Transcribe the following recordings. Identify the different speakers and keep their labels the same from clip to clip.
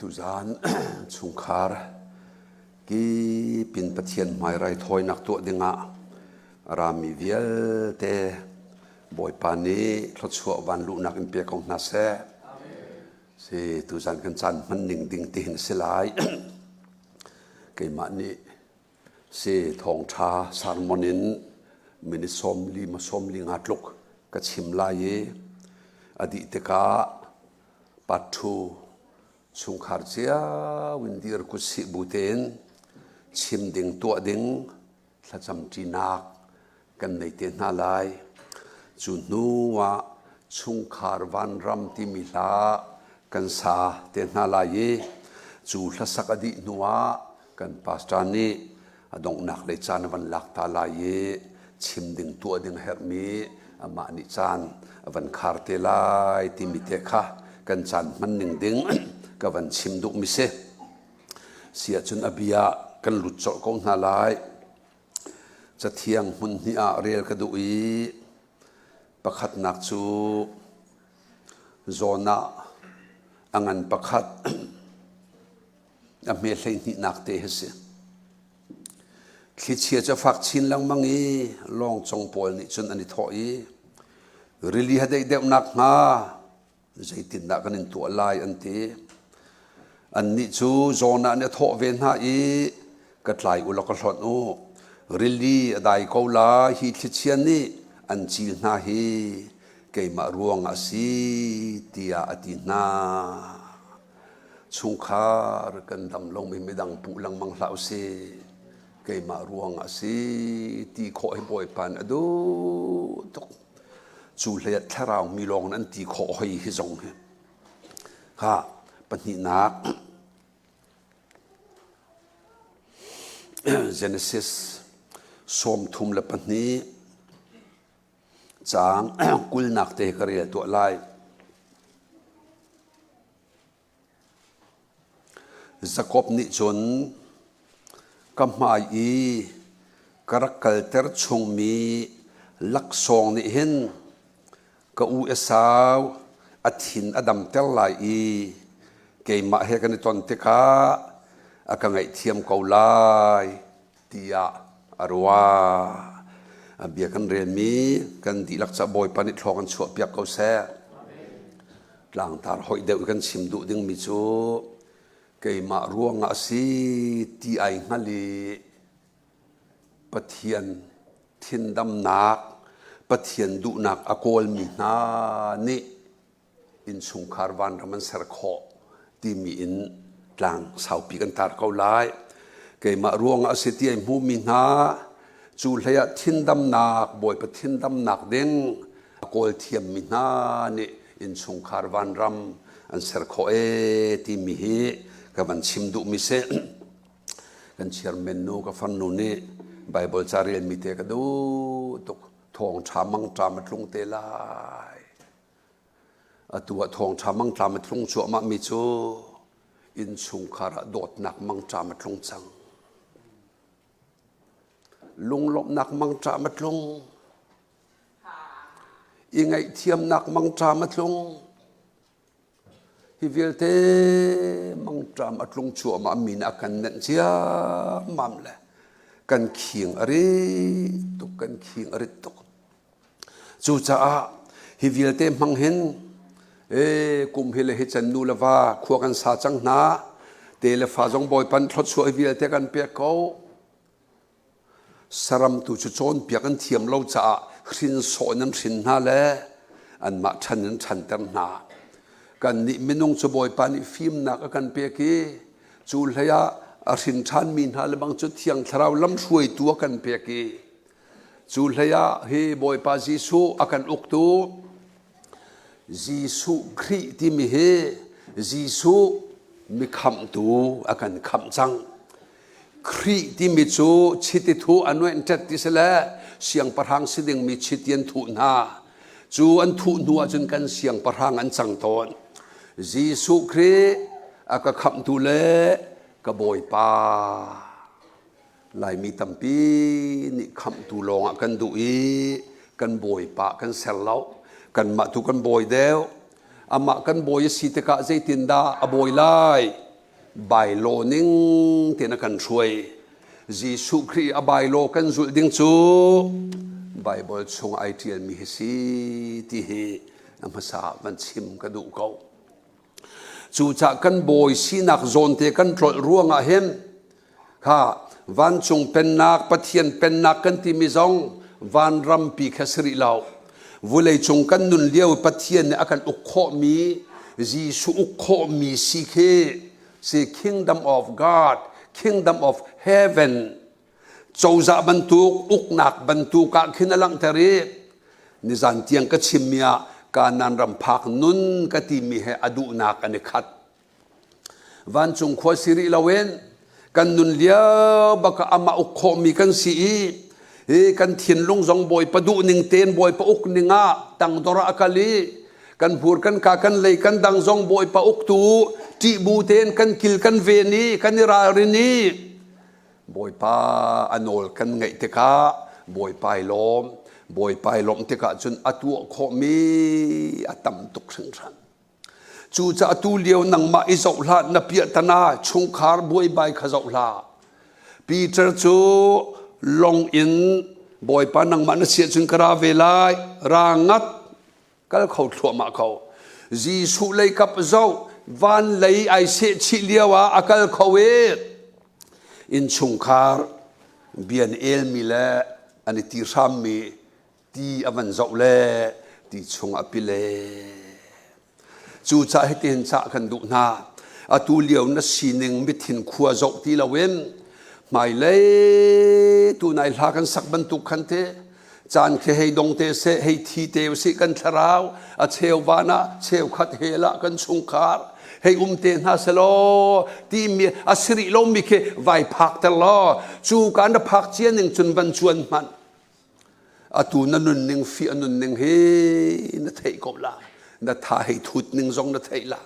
Speaker 1: Tuzaan chungkhar kipin Pathian hmai raithawinak tuah dingah a rami vialte Bawipa nih thluachuah vanluhnak in pe ko hna seh. Si tuzaan kan caan hman ning ding ti hin a si lai. Keimah nih si thawngṭha sermon in minute 40 ma 45 tluk ka chim lai i a dih tikah Pathu chungkhar cio in dir kutsih bu tein chim ding tuah ding thlacam ṭinak kan nei te hna lai. Cu hnu ah chungkhar vanram timi hla kan sa te hna lai i cu hlasak a dih hnu ah kan pastor nih a donghnak lei caan a van lak ta lai i chim ding tuah ding a herhmi amah nih caan a van khar te lai timi te kha kan caan hman ning ding ka van chim duhmi si. Si ahcun a bia kan lut colh ko hna lai. Cathiang hmun hnih ah rel ka duh i pakhatnak cu zawn ah a ngan pakhat A hme 12nak te hi si. Thlichia cu a fak chin lengmang i lawngcong pawl nih cun an i thawh i rili ha deih deuh nakhnga zeitindah kan in tuah lai an ti. Annih cu Jonah nih a thawh ve hna i ka tlai u law ka hlonh u. Rili a dai ko lai, hi thlichia nih an cil hna hi keimah ruangah a si tiah a ti hna. Chungkhar kan dam lomi midang puh lengmang hlah usih. Keimah ruang ah si ti khawh hi Bawipa nih a duh tuk. Cu hlei ah thlarau mi lawng in an ti khawh hoi hi zong hi. Kha pahnihnak Genesis 32 caang 20nak te ka rel tuah lai. Jakob nih cun ka hmai i ka rak kalter chungmi laksawng nih hin ka u Esau a thin a damter lai i keimah he kan i ton tikah a ka ngaihthiam ko lai tiah a ruah. A bia kan relmi kan dihlak ca Bawipa nih thlawk an chuahpiak ko seh. Tlangtar hoih deuh kan chim duh dingmi cu keimah ruangah a si ti ai hngal i Pathian thindamnak, Pathian duhnak a kawlmi hna nih innchungkhar vanram an ser khawh timi in tlang saupi kan tar ko lai. Keimah ruangah a si ti ai hmumi hna cu hlei ah thindamnak Bawipa thindamnak ding a kawl thiammi hna nih innchungkhar vanram an ser khawh ee timi hi ka van chim duhmi si. Kan chairman nu ka farnu nih Bible ca relmi te ka duh tuk. Thawngṭha mangṭam a tlung te lai. Atu ah thawngṭha mangṭam a tlung cuahmahmi cu innchungkhar ah dawtnak mangṭam a tlung cang. Lunglawmhnak mangṭam a tlung. I ngaihthiamnak mangṭam a tlung. Hi vialte mangṭam a tlung cuahmah mi nih a kan nenh ciammam le kan khing a rit tuk, kan khing a rit tuk. Cucaah hi vialte hmang hin kum hi le hi can nu le va khua kan sa cang hna. Te le fa zong Bawipa nih thluachuah hi vialte kan pek ko. Saram tu cu cawnpiak an thiam lo caah hrinsawh in an hrin hna le anmah ṭhan in ṭhanter hna. Kannih minung cu Bawipa nih fimnak a kan pek i cu hlei ah a hrin ṭhanmi hna le bang cu Thiang Thlarau lamhruaitu a kan pek i cu hlei ah hi Bawipa Jesuh a kan uktu Jesuh Khrih timi hi Jesuh mikhamhtu a kan khamh cang. Khrih timi cu chiti thuh a nuaih ṭet ti si le siangpahrang si dingmi chiti an thuh hna. Cu an thuh hnu ahcun kan siangpahrang an cang tawn. Jesuh Khrih a ka khamhtu le ka Bawipa. Laimi tampi nih khamhtu lawngah kan duh i kan Bawipa kan ser lo. Kanmah tu kan bawi deuh. Amah kan bawi a si tikah zeitindah a bawi lai? Bailo ning tein a kan hruai. Jesuh Khrih a bailo kan zulh ding cu Baibal chung ai ṭialmi hi si ti hi a hmasa ah van chim ka duh ko. Cucah kan bawi sinak zawnte kan tlolh ruangah hin kha vancung pennak Pathian pennak kan timi zong vanrampi kha si rih lo. Vuleicung kan nun lio Pathian nih a kan uk khawhmi Jesuh uk khawhmi si khi si kingdom of God, kingdom of heaven cozah bantuk uknak bantuk ah khin a langhter i nizan tiang ka chimmi ah Kanaan ram phak nun ka timi he a duhnak an i khat. Vancung khua si rih loin kan nun lio bak ah amah uk khawhmi kan si i hi kan thinlung zong Bawipa duh ning tein Bawipa uk ning ah tangdor ah a kal i kan hmur kan ka kan lei kan dang zong Bawipa uktu ṭih bu tein kan kil kan ven i kan i ralrin i Bawipa a nawl kan ngaih tikah Bawipa i lawm Bawipa i lawmh tikah cun a tuah khawhmi a tam tuk hringhran. Cucaah tu lio nangmah i zoh hlah na piahtana chungkhar buaibai kha zoh hlah. Peter cu long in Bawipa nangmah na si ahcun ka ra ve lai ra ngat kal kho thluahmah ko. Jesuh lei kap zoh van lei ai seh chih lio ah a kal kho i innchungkhar bian elmi le an i ti hrammi ti a van zoh le ti chung a pile. Cucaah hitihin cah kan duh hna. Atu lio na sining mithin khua zoh ti loin hmailei tunai hla kan sak bantuk khan te caan khi hei dong te seh hei thi te usih kan thlarau a cheu van ah cheukhat hel ah kan chungkhar hei um te hna selaw timi a si rih lomi khi vai phak ter law cu ka na phak cia ning cun van cuan hmanh atu na nunning fi a nunning hi na theih ko la na tha hei thut ning zong na theih la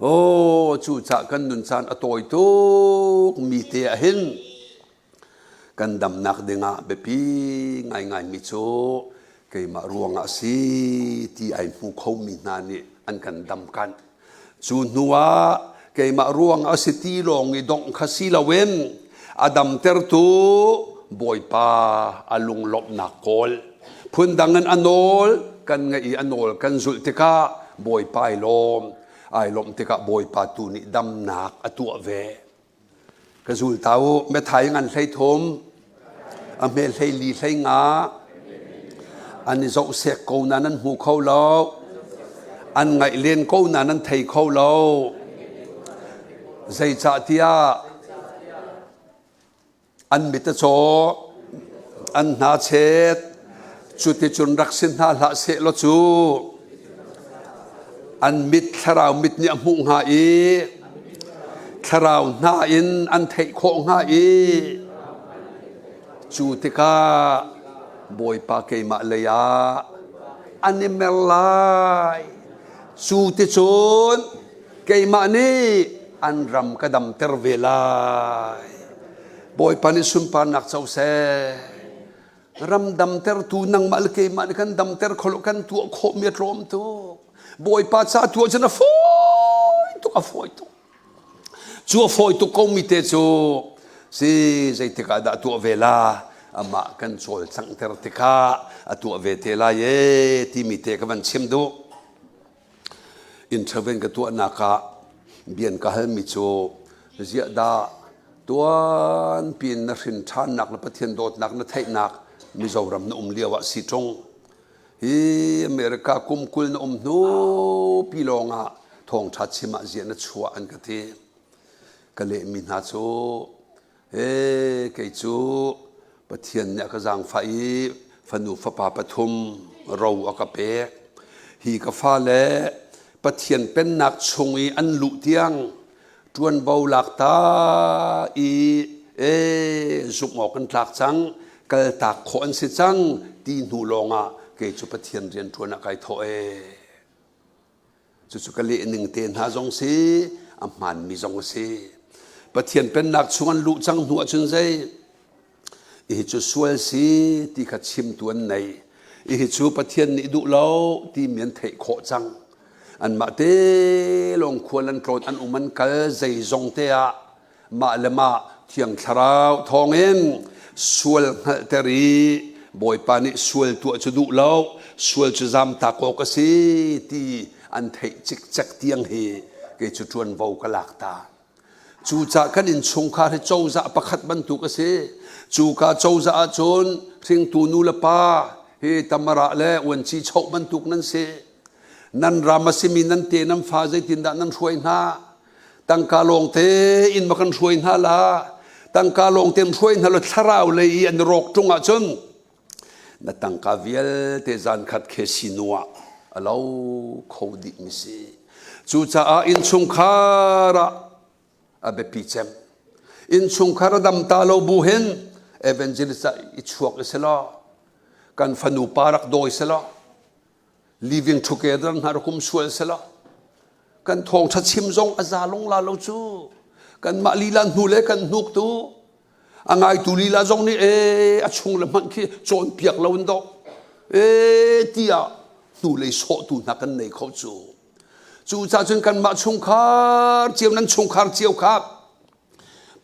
Speaker 1: Oh, cucah kan nun caan a tawi tuk mi te ah hin kan damnak dingah biapi ngaingai mi cu keimah ruangah a si ti ai hmu khomi hna nih an kan damkanh. Cu hnu ah keimah ruangah a si ti lawng i dongh kha si loin a damtertu Bawipa a lunglawmhnak kawl. Phundang in a nawl kan ngaih i a nawl kan zulh tikah Bawipa ai lawm. Ai lawmh tikah Bawipa tu nih damnak a tuah ve. Ka zul ta u, Matthai ngan 13, a hme 14 hlei nga, an i zoh sek ko na nan hmu kho lo, an ngaih len ko na nan thei kho lo. Zeicahtiah an mit a caw, an hna chet, cuticun rak si hna hlah seh law cu an mit thlarau mit nih a hmuh hnga i thlarau hna in an theih khawh hnga i cu tikah Bawipa keimah lei ah an i mer lai. Cu ticun keimah nih an ram ka damter ve lai. Bawipa nih sunparnak co seh. Ram damtertu nangmah le keimah nih kan damter kho lo kan tuah khawhmi a tlawm tuk. Bawipa ca tuah cun a fawi tuk a fawi tuk. Cu a fawi tuk komi te cu si zeitik ah dah tuah ve la amah kan cawlcanghter tikah a tuah ve te lai ee timi te ka van chim duh. Interview ka tuahnak ah bian ka halmi cu ziah dah tuan piin na hrin ṭhannak le Pathian dawtnak na theihnak Mizoram na um lio ah si ṭung. Hi America kum 20 na um hnu pi lawng ah thawngṭha chim ah ziah na chuah an ka ti. Ka lehmi hna cu He kei cu Pathian nih a ka zaangfah i fanu fapa pathum ro a ka pek. Hi ka fale Pathian pennak chung i an luh tiang ṭuanvo lak ta i e zumh awk an tlak cang, kaltak khawh an si cang ti hnu lawngah kei cu Pathian rian ṭuan ah kai thawh ee. Cucu ka leh ning te hna zong si, a hmaanmi zong a si. Pathian pennak chung an luh cang hnu ahcun zei hi cu sual si ti kha chimtu an nei. Hi cu Pathian nih duh lo timi an theih khawh cang. Anmah te lawng khual an tlawn an um an kal zeizong te ah mah le mah Thiang Thlarau thawngin sual hngalhter i Bawipa nih sual tuah cu duh lo, sual cu zamtak awk a si ti an theih cikcek tiang hi kei cu ṭuanvo ka lak ta. Cucah kan innchungkhar hi cozah pakhat bantuk a si. Cuka cozah ahcun hringtu nu le pa hi tamara le uanci choh bantuk nan si. Nan ram a simi nan te nan fa zeitindah nan hruai hna? Tangka lawng tein ma kan hruai hna la? Tangka lawng tein hruai hna lo thlarau lei i an rawk ṭung ahcun na tangka vialte zan khat khe sinu ah a lo kho dih mi si. Cucaah innchungkhar ah a biapi cem. Innchungkhar a dam ta lo bu hin evangelist ah i chuak i selaw kan fanu pa rak dawi selaw living together hna rak um sual selaw kan thawngṭha chim zong a za lung la lo cu kanmah lila hnu le kan hnuk tu a ngaitu lila zong nih e a chung le hmanh khi cawnpiak lo in dawh e tiah hnulei sawhtu hna kan nei kho cu cucaah cun kanmah chungkhar cio nan chungkhar cio kha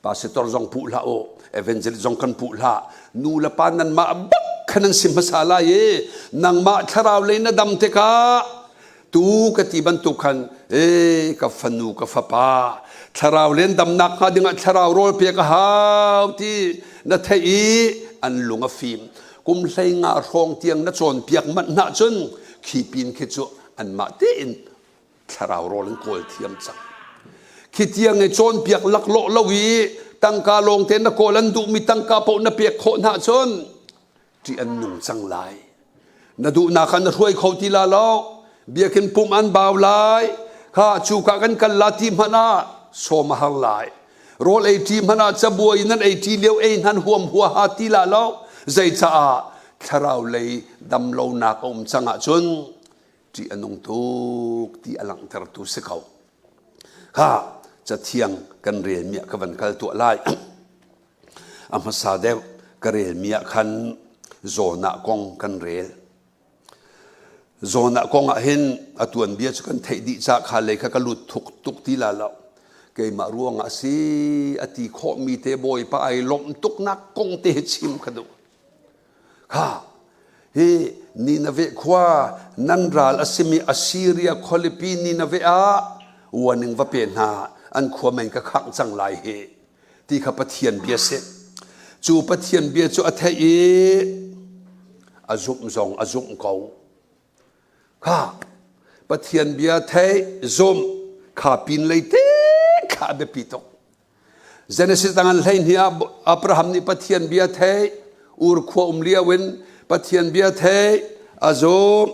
Speaker 1: pastor zong puh hlah u evangelist zong kan puh hlah nu le pa nanmah bak kha nan si hmasa lai i nangmah thlarau lei na dam tikah tu ka ti bantuk khan e ka fanu ka fapa thlarau len damnak hnga dingah thlarau rawl pek a hau ti na theih i an lung a fim kum hlei nga hrawng tiang na cawnpiak manh hna cun khi pin khi cu anmah tein thlarau rawl an kawl thiam cang khi tiang i cawnpiak laklawh lo i tangka lawng te na kawl an duhmi tangka paoh na pek khawh hna cun ṭih an nung cang lai na duhnak ah na hruai kho ti la lo biakinn pum an bau lai kha cuka kan kal la ti hmanh ah sawm a har lai rawl ei ṭi hmanh ah cabuai nan ei ṭi lio ei hnan huam huaha ti la lo zeicaah thlarau lei damlonak a um cang ahcun ṭih a nung tuk ti a langhtertu si ko. Kha cathiang kan relmi ah ka van kal tuah lai. A hmasa deuh ka relmi ah khan Jonah kong kan rel. Jonah kong ah hin a tuanbia cu kan theih dih ca kha lei kha ka lut thuk tuk ti la lo. Keimah ruangah a si a ti khawhmi te Bawipa ai lawmh tuknak kong te hi chim ka duh. Kha hi Nineveh khua nan ral a simi Assyria khualipi Nineveh ah warning va pe hna an khua men ka khangh cang lai hi ti kha Pathian bia si. Cu Pathian bia cu a theih i a zumh zong a zumh ko. Kha Pathian bia theih zumh kha pin lei te kha a biapi tuk. Genesis tangan 12 ah Abraham nih Pathian bia theih Ur khua um lio in Pathian bia theih a zum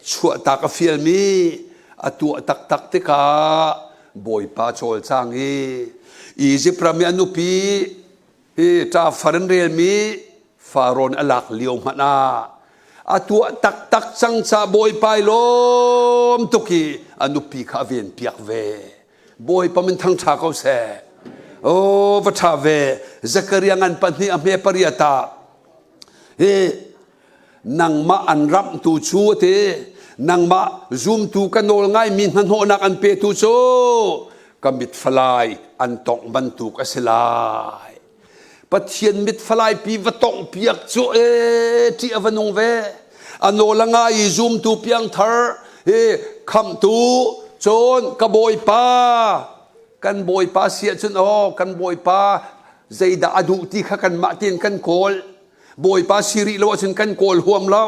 Speaker 1: chuahtak a fialmi a tuah taktak tikah Bawipa cawlcang i Egypt ram i a nupi hi ṭafar in relmi Faraoh a lak lio hmanh ah a tuah taktak cang ca Bawipa i lawm tuk i a nupi kha a venpiak ve. Bawipa min thangṭha ko seh. Oh, va ṭha ve. Zakaria ngan pahnih a hme pariat ah hi nangmah an ramhtu cu a ti nangmah zumtu ka nawl ngaimi hnahnawhnak an petu cu ka mit falai an tongh bantuk a si lai. Pathian mit falai pi va tongh piak cu e ṭih a va nung ve. A nawl a ngai i zumtu piangthar hi khamhtu cun ka bawipa kan bawipa si ahcun aw kan bawipa zeidah a duh ti kha kanmah tein kan kawl bawipa si rih lo ahcun kan kawl huam lo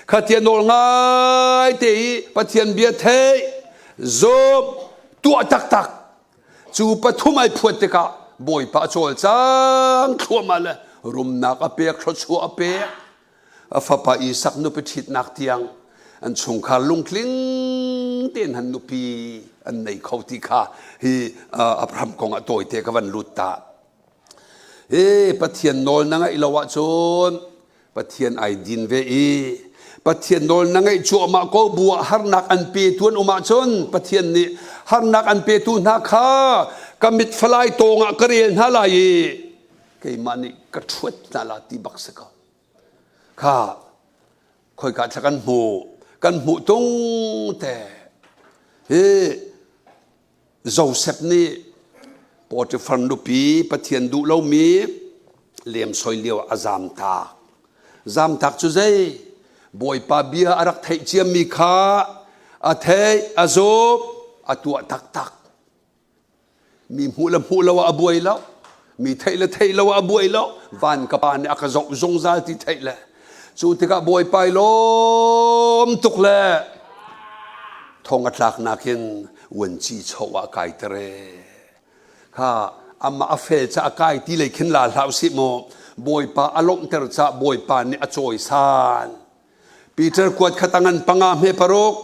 Speaker 1: khatia nawl ngai te i Pathian bia theih zum tuah taktak Cu pathum ai phuat tikah Bawipa a cawlcang thluahmah le rumnak a pek, thluachuah a pek. A fapa Isak nupi ṭhitnak tiang an chungkhar lungtling tein han nupi an nei kho ti kha hi Abraham kong ah tawite ka van lut ta. Hi Pathian nawl na ngaih lo ahcun Pathian ai din ve i Pathian nawl na ngaih cuahmah ko bu ah harnak an petu an um ahcun Pathian nih harnak an petu hna kha ka mit falai tawng ah ka rel hna lai i keimah nih ka ṭhuat hna la ti bak si ko. Kha khoika thla kan hmu kan hmuh tung te. Hi Joseph nih Potifar nupi Pathian duh lomi lemsoi lio a zamtak. Zamtak cu zei? Bawipa bia a rak theih ciami kha a theih, a zumh, a tuah taktak. Mi hmuh le hmuh lo ah a buai lo. Mi theih le theih lo ah a buai lo. Van ka pa nih a ka zoh zungzal ti theih le cu tikah Bawipa i lawm tuk le thong a tlaknak in vuanci choh ah kai tere. Kha amah a fel ca a kai ti lei khin la hlah usih mu. Bawipa a lawmhter ca Bawipa nih a cawisan. Peter kuat kha tangan panga hme paruk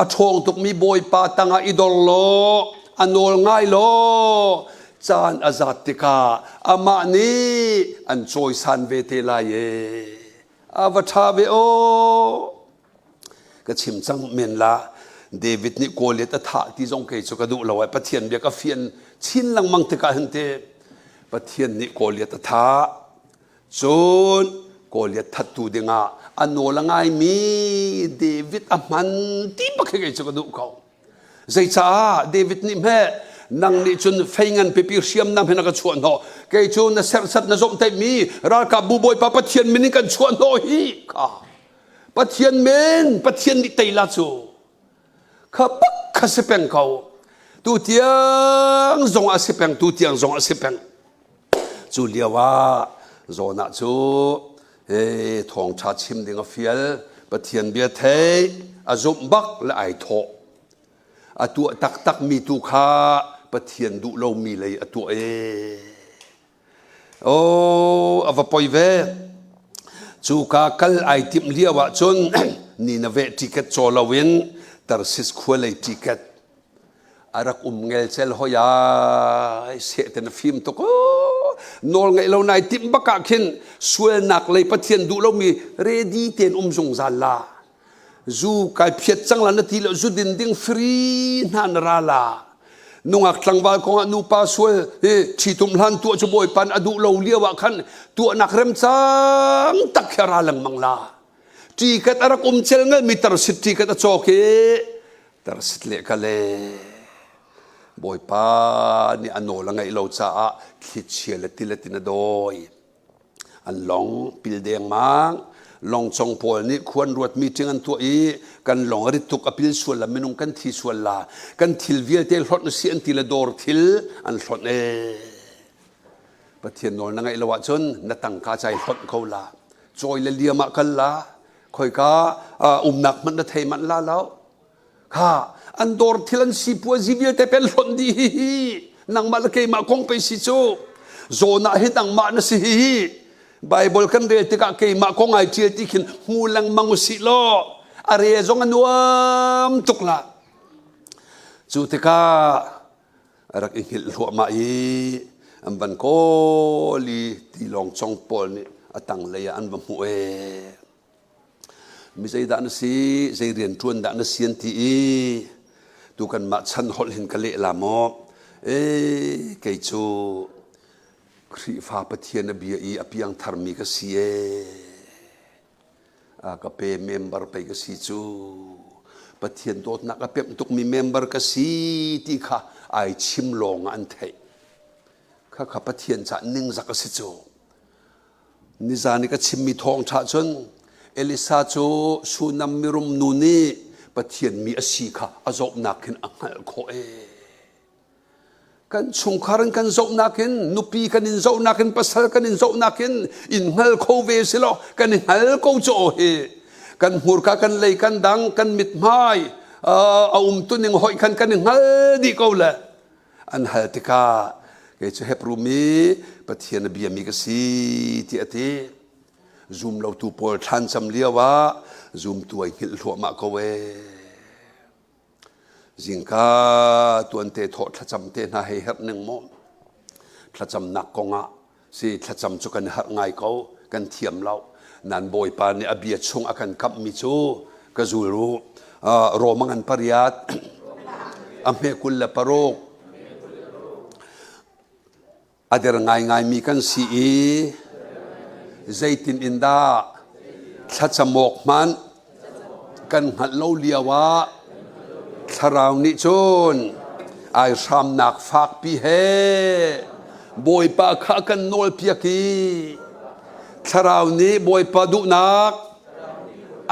Speaker 1: a ṭhawng tukmi Bawipa tangah i dor law a nawl ngai law caan a zat tikah amah nih an cawisan ve te lai e. A va ṭha ve aw. Ka chim cang men la David nih Goliath a thah ti zong kei cu ka duh lo ai Pathian bia ka fian chin lengmang tikah hin te Pathian nih Goliath a thah Cun Goliath thattu dingah a nawl a ngaimi David a hman ti bak hi kei cu ka duh ko. Zeicah David nih hme nang nih cun fei ngan pipi hriamnam he na ka chuah hnawh kei cu na serhsat na zomhtaihmi ralkapbu bawipa Pathian min in kan chuah hnawh hi kha Pathian min Pathian nih tei la cu kha bak kha si peng ko tu tiang zong a si peng tu tiang zong a si peng Cu lio ah Jonah cu thawngṭha chim ding a fial, Pathian bia theih, a zumh bak le ai thawh. A tuah taktak mi tu kha Pathian duh lomi lei a tuah ee. Oh, a va poi ve. Cuka kal ai timh lio ah cun Nineveh ticket caw loin Tarsis khua lei ticket a rak um ngelcel hoi ai sehten a fim tuk nawl ngeih lo nai timh bak ah khin sualnak lei pathian duh lomi ready ten um zungzal la zu kai phiat cang la na ti lo zu din ding free hna na ra la nungak tlangval kong ah nupa sual hi ṭhitum hlan tuah cu bawipan a duh lo lio ah khan tuahnak remcang tak khi ra lengmang la ṭikat a rak um cel ngal mi tarsit ṭikat a cawk i Tarsit le ka le Bawipa nih a nawl a ngaih lo caah thlichia le tilet in a dawi. An long pil dengmang. Longcong pawl nih khuan ruat meeting an tuah i kan long a rit tuk a pil sual la minung kan thi sual la kan thil vialte hlonh si an ti le dawr thil an hlonh ee. Pathian nawl na ngaih lo ahcun na tangka cai hlonh ko la. Cawi le liam ah kal la. Khoika umnak hmanh na thei manh la lo. Kha an dawr thil an sipuazi vialte pen hlonh dih hi hi nangmah le keimah kong pei si cu. Zawn ah hi nangmah na si hi hi. Bible kan rel tikah keimah kong ai ṭial ti khin hmu lengmang usih law a re zong a nuam tuk la. Cu tikah a rak i hngilh hluahmah i an van kawl i tilawng cong pawl nih a tanglei ah an va hmuh ee. Mi zeidah na si, zei rian ṭuan dah na si an ti i tu kanmah chan holh hin ka leh la maw? Ee, kei cu Khrihfa Pathian a bia i a piangtharmi ka si ee. A ka pe member pei ka si cu Pathian dawtnak a pemh tukmi member ka si ti kha ai chim lawng ah an theih. Kha kha Pathian cah ningzak a si cu. Nizan i ka chimmi thawngṭha cun Elisa cu Sunam mirum nu nih Pathian mi a si kha a zawhnak hin a hngalh khawh ee. Kan chungkhar in kan zohnak in nupi kan in zohnak in pasal kan in zohnak in in hngal kho ve si lo kan i hngal ko cu aw hi kan hmurka kan lei kan dang kan mithmai a um tuning hoi khan kan i hngal dih ko le an hal tikah kei cu Hebrew mi Pathian a biami ka si ti a ti zum lotu pawl thlan cam lio ah zumtu ai hngilh hluahmah ko ee Zingka tuante thawh thlacam te hna hei herh ning maw? Thlacamnak kongah si thlacam cu kan herh ngai ko, kan thiam lo. Nan Bawipa nih a bia chung a kan kamhmi cu ka zul u. Roma ngan pariat, a hme 26. A der ngaingaimi kan si i zeitin in dah thlacam awk hmanh kan hngalh lo lio ah. Thlarau nih cun ai hramnak fakpi he Bawipa kha kan nawlpiak i Thlarau nih Bawipa duhnak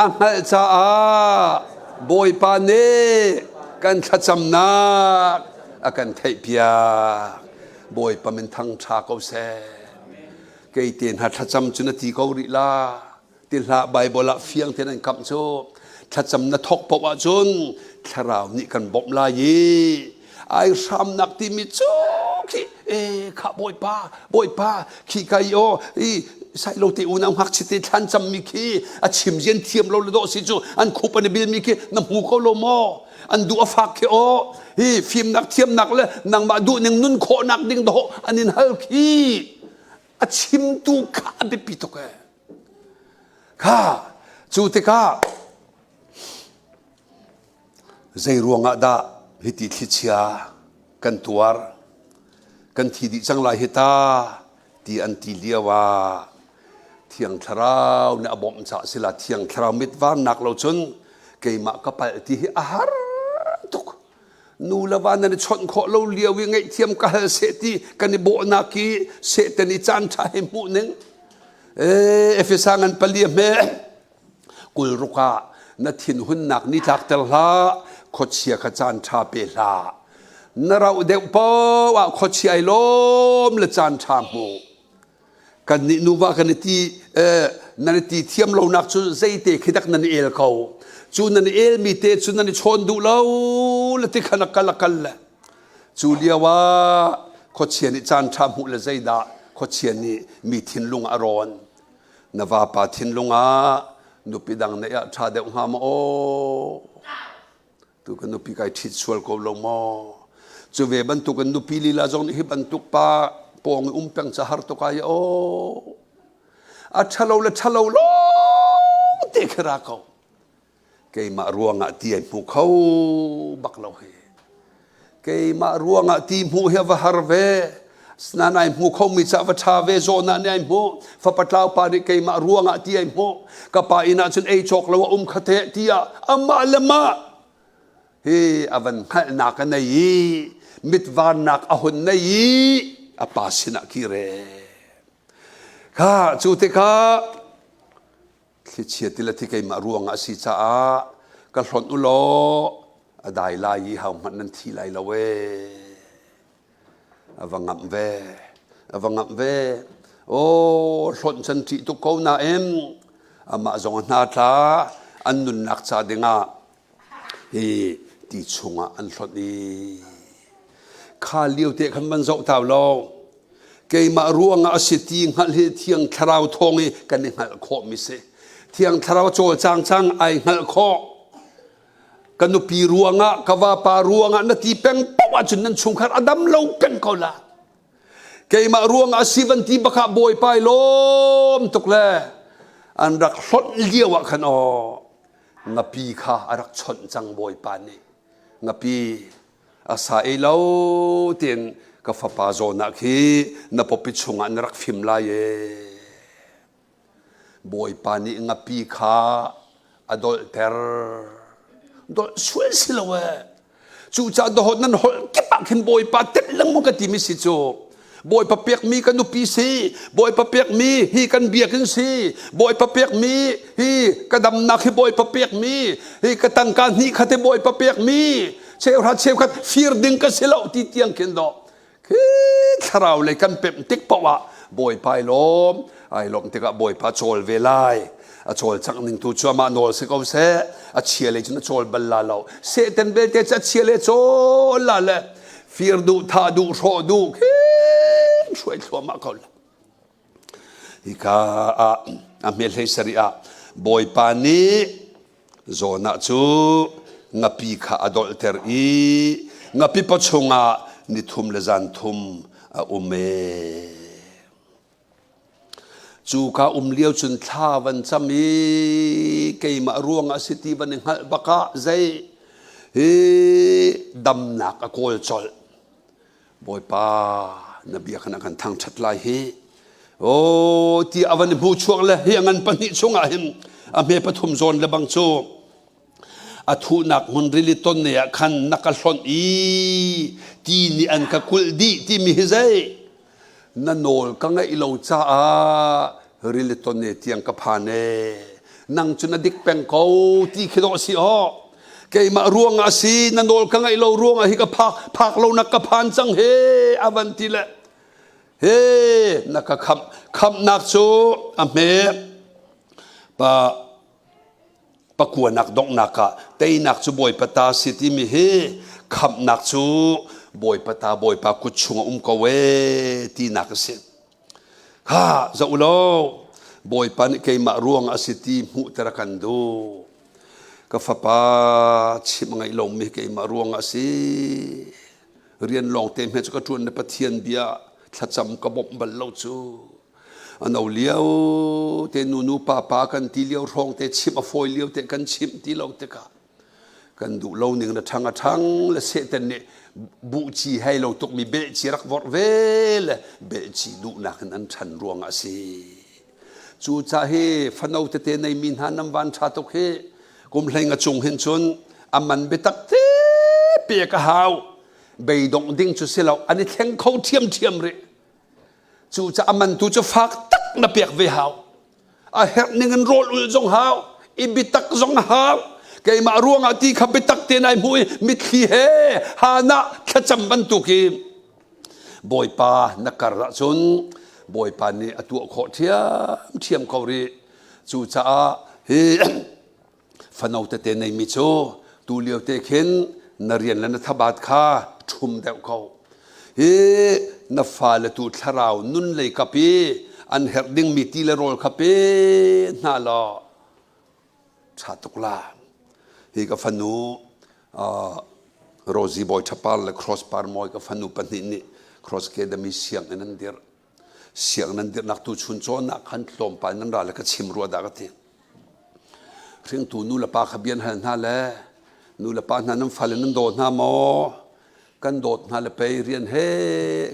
Speaker 1: a hngalh caah Bawipa nih kan thlacamnak a kan theihpiak. Bawipa min thangṭha ko seh. Kei te hna thlacam cu na ti ko rih la. Ti hlah Baibal ah fiang tein an kamh cu thlacam na thawk paoh ahcun thlarau nih kan bawmh lai i ai hramnak timi cu khi e kha bawipa bawipa khi ka i aw i sai lo te unau ngakchia te thlan cammi khi a chim zian thiam lo le dawh si cu an khup an i bilmi khi na hmu ko lo maw an duh a fak khi aw hi fimnak thiamnak le nangmah duh ning nun khawhnak ding dawh an in hal khi a chimtu kha a biapi tuk ee Kha cu tikah zei ruangah dah hiti thlichia kan tuar kan thi dih cang lai hi ta ti an ti lio ah Thiang Thlarau nih a bawmh caah sila Thiang Thlarau mit varnak lo cun keimah ka palh ti hi a har tuk. Nu le va nan i chawnh khawh lo lio i ngaihthiam ka hal seh ti kan i bawhnak i Satan i caan ṭha he hmuh ning. Efesa ngan pali a hme 26 ah na thinhunnak ni tlakter hlah khuachia kha caan ṭha pe hlah na rauh deuh paoh ah khuachia ai lawm le caan ṭha hmu kannih nuva kan i ti nan i ti thiam lonak cu zeite khi dak nan i el ko cu nan i elmi te cu nan i chawn duh lo le ti khan a kal a kal le Cu lio ah khuachia nih caan ṭha hmuh le zeidah khuachia nih mi thinlung a rawn. Na vapa thinlung ah nupi dang neih ah ṭha deuh hnga maw aw? Tu ka nupi kai ṭhit sual ko lo maw? Cu ve bantukin nupi lila zong nih hi bantuk pa pawng i um peng ca har tuk ai aw. A ṭhalo le ṭhalo lawng te khi ra ko. Keimah ruangah ti ai hmu kho bak lo hi. Keimah ruangah ti hmuh hi a va har ve. Nan ai hmu khomi ca va ṭha ve zawhnak nih ai hmuh. Fapa tlau pa nih keimah ruangah ti ai hmuh. Ka pa inn ah cun ei cawk lo a um kha teh tiah amah le mah hi a van hngalhnak a nei i mitvannak a hun nei i a pa sinah kir e. Kha cu tikah Thlichia tilet hi keimah ruangah a si caah ka hlonh u law a dai lai i hohmanh nan thi lai lo ee. A va ngamh ve, a va ngamh ve. Aw, hlonh can ṭih tuk ko nain amah zong a hna tla an nunnak ca dingah hi ti chungah an hlonh i kha lio te khan van zoh tau lo keimah ruangah a si ti hngalh hi thiang thlarau thawng i kan i hngalh khawhmi si thiang thlarau cawlcang cang ai hngalh khawh ka nupi ruangah ka vapa ruangah na ti peng paoh ahcun nan chungkhar a dam lo peng ko la keimah ruangah a si van ti bak ah bawipa i lawm tuk le an rak hlonh lio ah khan aw ngapi kha a rak chawnh cang bawipa nih ngapi a sa ei lo tiin ka fapa zawn ah khi na pawpi chungah na rak fim lai e bawipa nih ngapi kha a dolhter dolh sual si lo e Cucaah dawt nan holh kip ah khin Bawipa telh lengmang ka timi si cu. Bawipa pekmi ka nupi si, Bawipa pekmi hi kan biakinn si, Bawipa pekmi hi ka damnak hi Bawipa pekmi, hi ka tangka hnih khat hi Bawipa pekmi, cheuhra cheukhat fir ding ka si lo ti tiang khin dawh. Khi thlarau lei kan pemh tik paoh ah Bawipa ai lawm, ai lawmh tikah Bawipa cawl ve lai. A cawlcangh ning tu cu amah nawl si ko seh. A chia lei cun a cawl bal la lo. Satan belte cu a chia le cawl la le fir duh, thah duh, hrawh duh khi hruai thluahmah ko la. Hika ah a hme hlei sarih ah Bawipa nih Jonah cu ngapi kha a dolhter i ngapi paw chungah ni thum le zan thum a um ee. Cu ka um lio cun thla van cam i keimah ruangah a si ti van i hngalh bak ah zei hi damnak a kawl colh. Bawipa na bia khan a kan thangṭhat lai hi. Aw ti a van i hmu chuak le hi a ngan pahnih chungah hin a hme pathum zawn le bang cu. A thuhnak hmun rili ton ne ah khan na ka hlonh i ti nih an ka kulh dih timi hi zei? Na nawl ka ngaih lo caah rili ton ne tiang ka phan ee. Nang cu na dik peng ko ti khi dawh a si aw. Keimah ruangah a si, na nawl ka ngaih lo ruangah hi ka phak, phak lo nak ka phan cang he a van ti le he na ka khamh khamhnak cu a hme pa pakuanak donghnak ah teinak cu Bawipa ta si timi hi khamhnak cu Bawipa ta Bawipa kut chung a um ko ee tinak a si. Kha zoh law Bawipa nih keimah ruang a si ti hmuhter a kan duh. Ka fapa chimh a ngaih lomi keimah ruang a si. Rian lawng te hme cu ka ṭuan le Pathian bia thlacam ka bawmh bal lo cu. A no lio te nu nu pa pa kan ti lio hrawng te chimh a fawi lio te kan chimh ti lo tikah kan duh lo ning na ṭhang a ṭhang le sehten nih buhci hei lo tukmi belhci rak vorh ve le belhci duhnak in an ṭhan ruangah a si. Cucaah hi fano tete neimi hna nan van ṭha tuk hi kum hlei nga cung hin cun a man biatak te pek a hau beidongh ding cu si lo an i thleng kho ṭhiamṭhiam rih. Cucaah a man tu cu fak tak na pek ve hau. A herh ning in rawl ul zong hau, i biatak zong hau. Keimah ruangah ti kha biatak te nai hmu i mitthli he hana thlacam bantuk i Bawipa na kar ahcun Bawipa nih a tuah khawh ṭhiamṭhiam ko rih. Cucaah hi fano tete neimi cu tu lio te khin na rian le na thabat kha ṭhum deuh ko. Hi na fale tu thlarau nun lei kap i an herh dingmi ti le rawl kha pe hna law ṭha tuk la. Hi ka fanu Rosie Bawi Ṭhapar le Cross Par Mawi ka fanu pahnih nih Cross Academy sianginn an dirh. Sianginn an dirhnak tu chun cawnnak khan tlawmpal nan ra le ka chim rua dah ka ti. Hringtu nu le pa kha bia an hal hna le nu le pa hna nan fale nan daw hna maw? Kan dawt hna le pei rian he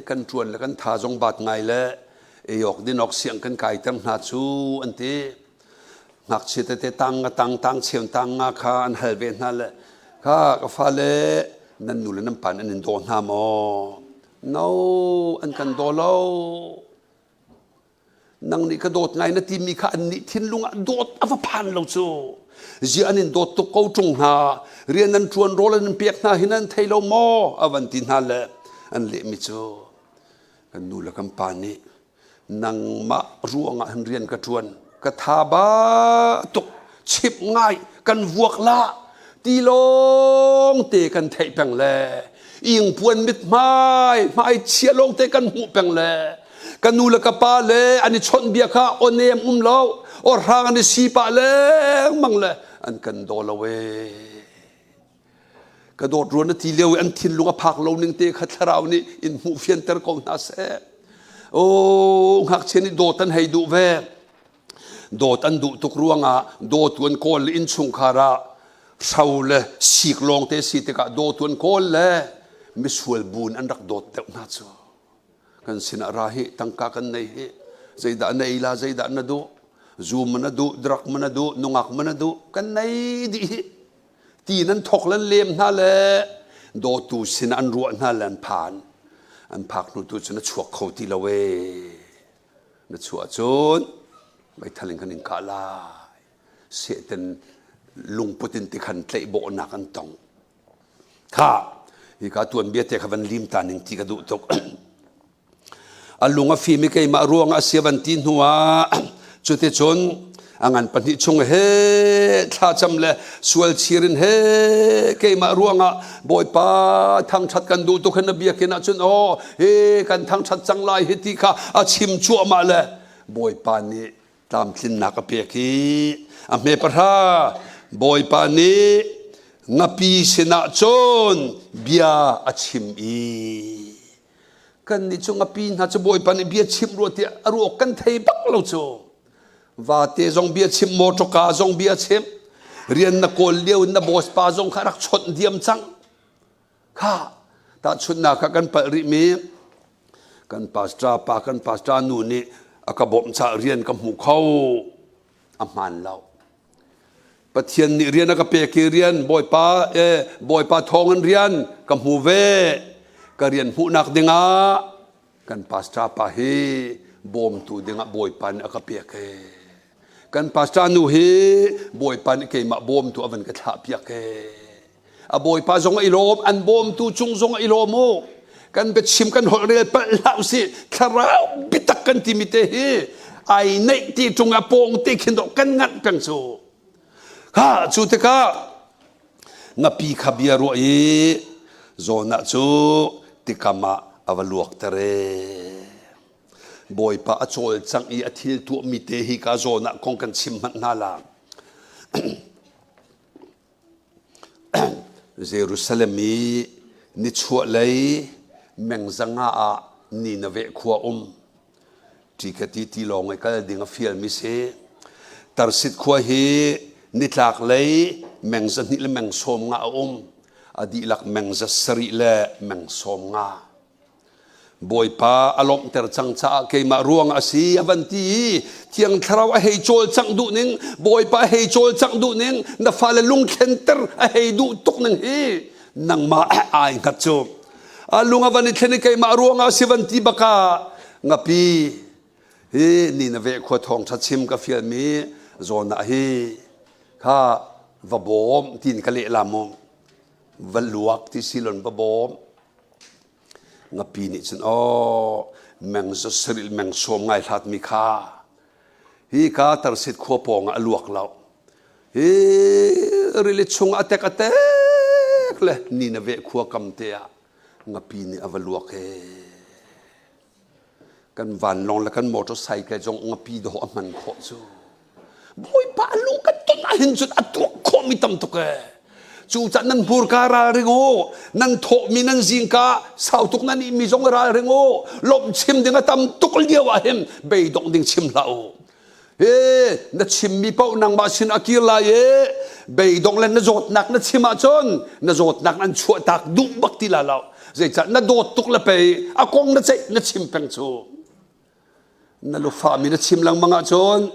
Speaker 1: kan ṭuan le kan tha zong baat ngai le ei awk din awk siang kan kaiter hna cu an ti. Ngakchia tete tang nga tang tang cheu tang nga kha an hal ve hna le kha ka fale nan nu le nan pa nan in daw hna maw? No, an kan daw lo. Nang nih ka dawt ngai na timi kha an nih thinlung ah dawt a va phan lo cu. Zia an in dawt tuk ko ṭung hna. Rian nan ṭuan rawl an in pek hna hi nan thei lo maw? A van ti hna le an lehmi cu kan nu le kan pa nih nangmah ruangah hin rian ka ṭuan ka tha ba tuk chimh ngai kan vuak la ti lawng te kan theih peng le ingpuan mithmai hmai chia lawng te kan hmuh peng le ka nu le ka pa le an i chawnh bia kha onem um lo or hrang an i si pah lengmang le an kan daw lo ee ka dawt ruan na ti lio i an thinlung a phak lo ning te kha thlarau nih in hmuh fianter ko hna seh oh ngakchia nih dawt an hei duh ve dawt an duh tuk ruangah dawtu an kawl le innchungkhar ah hro le sik lawng te si tikah dawtu an kawl le misual buin an rak dawt deuh hna cu kan sinah ra hi tangka kan nei hi zeidah na ei la zeidah na duh zu ma na duh drug ma na duh nungak ma na duh kan nei dih hi ti nan thok lan lem hna le dawtu sin an ruah hna le an phan an phak hnu tu cu na chuak kho ti lo ee na chuah cun meithal in kan in kah lai sehten lungput in tikhan tlaih bawhnak an tong kha hika tuanbia te kha van lim ta ning ti ka duh tuk a lung a fim i keimah ruang a si van ti hnu ah cuticun a ngan pahnih chung he thlacam le sual chir in he keimah ruangah Bawipa thangṭhat kan duh tuk hin na biakinn ahcun aw he kan thangṭhat cang lai hi ti kha a chim cuahmah le Bawipa nih tlamtlinnak a pek i a hme pahra Bawipa nih ngapi sinah cun bia a chim i kannih cu ngapi hna cu Bawipa nih bia chim rua tiah a ruak kan thei bak lo cu vate zong bia chim mawṭawka zong bia chim rian na kawl lio in na boss pa zong kha rak chawnh diam cang kha tahchunhnak kha kan palh rih mi kan pastor pa kan pastor nu nih a ka bawmh caah rian ka hmu kho a hmaan lo. Pathian nih rian a ka pek i rian Bawipa eh, Bawipa thawng in rian ka hmu ve. Ka rian hmuhnak dingah kan pastor pa hi bawmtu dingah Bawipa nih a ka pek e. Kan pastor nu hi Bawipa nih keimah bawmtu a van ka thlah piak e. A Bawipa zong a i lawm, an bawmtu cung zong a i lawm u. Kan biachim kan holh rel palh hlah usih. Thlarau biatak kan timi te hi ai neih ti ṭung a pawng te khin dawh kan nganh peng cu. Kha cu tikah ngapi kha bia ruah i zawn ah cu tikam ah a va luak ter e. Bawipa a cawlcangh i a thil tuahmi te hi ka zawn ah kong kan chim hmanh hna la. Jerusalem i nichuahlei mengzanga ah Nineveh khua um. Ṭikati tilawng i kal ding a fialmi si. Tarsit khua hi nitlaklei meng 200 le meng 90 a um. A dihlak meng 7 le meng 90. Bawipa a lawmhter cang caah keimah ruang a si a van ti i Thiang Thlarau a hei cawlcangh duh ning Bawipa a hei cawlcangh duh ning na fale lungthlenter a hei duh tuk ning hi nangmah ai hngat cu a lung a van i thlen i keimah ruangah a si van ti baka ngapi hi Nineveh khua thawngṭha chim ka fialmi zawn ah hi kha va bawm tiin ka leh la mu va luak ti silon va bawm Ngapi nih cun aw meng za saril meng sawm ngai hlatmi kha hi ka Tarsit khua pawng ah a luak lo. Hi rili chung a tek a tek le Nineveh khua kam te ah ngapi nih a va luak ee. Kan vanlawng le kan motorcycle zong ngapi dawh a hman khawh cu. Bawipa a lung kan ton ahhin cun a tuah khawhmi tam tuk ee. Cucaah nan hmurka ralring u, nan thawhmi nan zingka sau tuk nan ihmi zong ralring u, lawmh chim ding a tam tuk lio ah hin beidongh ding chim hlah u. He na chimmi paoh nangmah sin a kir lai i beidong le na zawtnak na chim ahcun na zawtnak an chuahtak duh bak ti la lo. Zeicah na dawt tuk le pei a kong na ceih na chim peng cu. Na lufahmi na chim lengmang ahcun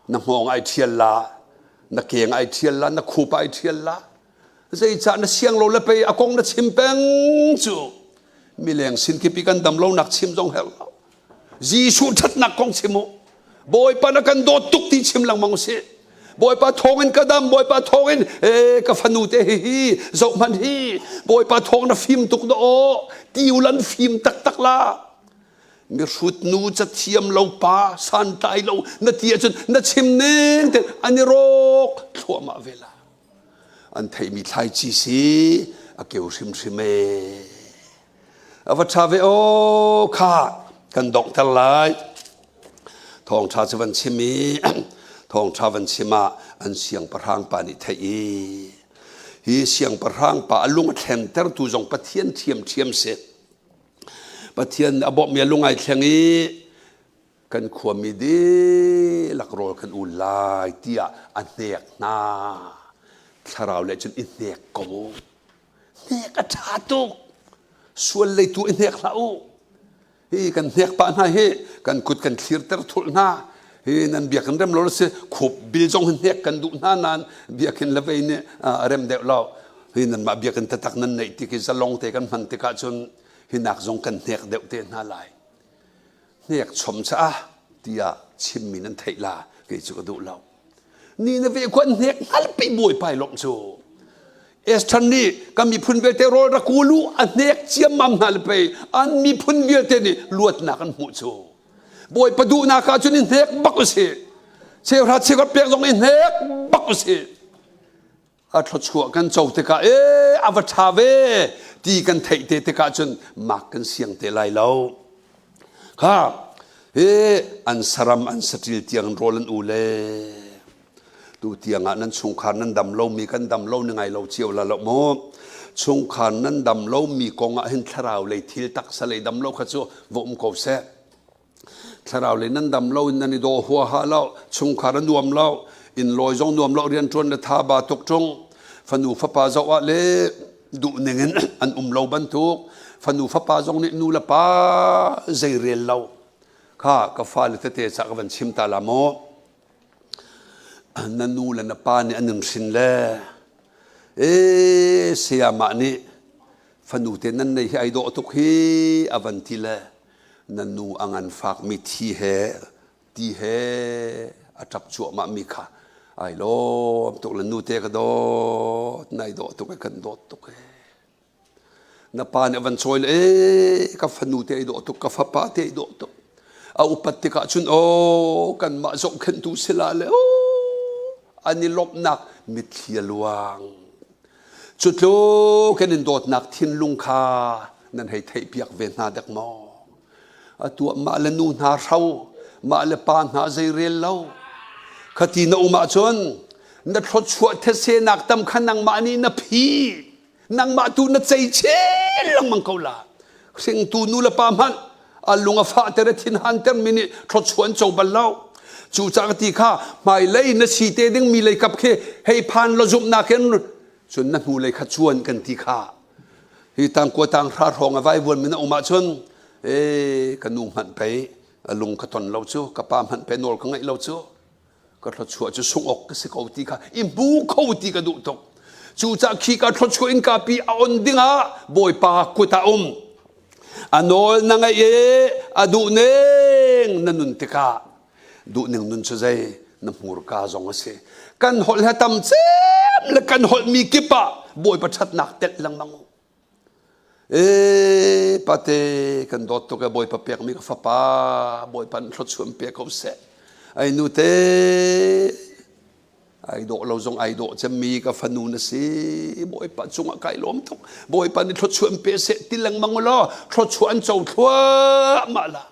Speaker 1: na hngawng ai ṭhial la, na keng ai ṭhial la, na khup ai ṭhial la. Zeicah na siang lo le pei a kong na chim peng cu. Mileng sin khipi kan dam lonak chim zong herh lo. Jesuh ṭhatnak kong chim u. Bawipa na kan dawt tuk ti chim lengmang usih. Bawipa thawngin ka dam, Bawipa thawngin e ka fanu te hi hi zoh hmanh hi Bawipa thawng na fim tuk dah aw ti ulan fim taktak la. Mihrut nu cathiam lo pa santlai lo na ti ahcun na chim ning te an i rawk thluahmah ve la. An theihmi thlaici si a keu hrimhrim ee. A va ṭha ve aw kha kan donghter lai. Thawngṭha cu van chim i thawngṭha van chim ah an siangpahrang pa nih theih i hi siangpahrang pa a lung a thlentertu zong Pathian ṭhiamṭhiam si. Pathian a bawmhmi a lung ai thleng i kan khuami dihlak rawl kan ul lai tiah a hnek hna. Thlarau le cun i hnek ko. Hnek a ṭha tuk. Sual lei tu i hnek hlah u. Hi kan hnek pah hna hi kan kut kan thlirter thulh hna. Hi nan biakinn rem lo si khup bil zong hi hnek kan duh hna nain biakinn le vei nih a rem deuh lo. Hi nanmah biakinn taktak nan neih tik i zalong te kan hman tikah cun hi nak zong kan hnek deuh te hna lai. Hnek chom caah tiah chimmi nan theih la kei cu ka duh lo. Ni na ve khuan hnek hngal pe bawipa i lawmh cu. Esther nih kan miphun vialte rawl rak ul u a hnek ciammam hna le pei an miphun vialte nih luatnak an hmuh cu. Bawipa duhnak ah cun i hnek bak usih. Cheuhra cheukhat pek zong i hnek bak usih. A thluachuah kan co tikah e a va ṭha ve ti kan theih te tikah cun mak kan siang te lai lo. Kha hi an saram an saṭil tiang rawl an u le tu tiang ah nan chungkhar nan dam lomi kan dam lo ni ngai lo cio la lo mu chungkhar nan dam lomi kong ah hin thlarau lei thil taksa lei dam lo kha cu va um ko seh Thlarau lei nan dam lo in nan i daw huaha lo, chungkhar a nuam lo, inn lawi zong nuam lo, rianṭuan le tha ba tuk ṭung. Fanu fapa zoh ah le duh ning in an um lo bantuk. Fanu fapa zong nih nu le pa zei rel lo. Kha ka fale tete ca ka van chim ta la maw? Na nu le na pa nih an in hrin le ee sayamah nih fanu te nan nei hi ai dawh tuk hi a van ti le na nu a nganfak mi thi he ti he a ṭap cuahmah mi kha ai lawm tuk le nu te ka dawt nai dawh tuk e kan dawt tuk e Na pa nih a van cawi le ee ka fanu te ai dawh tuk ka fapa te ai dawh tuk a upat tikah cun aw kanmah zohkhenhtu si la le aw an i lawmhnak mitthli a luang cu tluk in in dawtnak thinlung kha nan hei theihpiak ve hna dek maw atu ah mah le nu hna hro mah le pa hna zei rel lo khati na um ahcun na thluachuah these-nak tam kha nangmah nih na phi nangmah tu na cei chin lengmang ko la hringtu nu le pa hmanh a lung a fahter a thin hanter mi nih thluachuah an co bal lo cu ca ka ti kha hmailei na si te ding mi lei kap khi hei phan lo zumhnak in cun na hnu lei kha cuan kan ti kha hi tangkua tang hra hrawng a vaivuan mi na um ahcun e ka nu hmanh pei a lung ka ton lo cu ka pa hmanh pei nawl ka ngaih lo cu ka thluachuah cu sungh awk ka si ko ti kha i hmu kho ti ka duh tuk cucah khi ka thluachuah in kapi a on dingah bawipa kut ah um a nawl na ngaih i a duh ning na nun tikah duh ning nun cu zei na hmurka zong a si kan holh he tam cem le kan holh mi kip ah bawipa ṭhatnak telh lengmang u Ee pate kan dawt tuk e Bawipa pekmi ka fapa Bawipa nih thluachuah pe ko seh. Ai nute ai dawh lo zong ai dawh cemmi ka fanu na si Bawipa cungah kai lawm tuk Bawipa nih thluachuah pe seh ti lengmang law thluachuah an co thluahmah la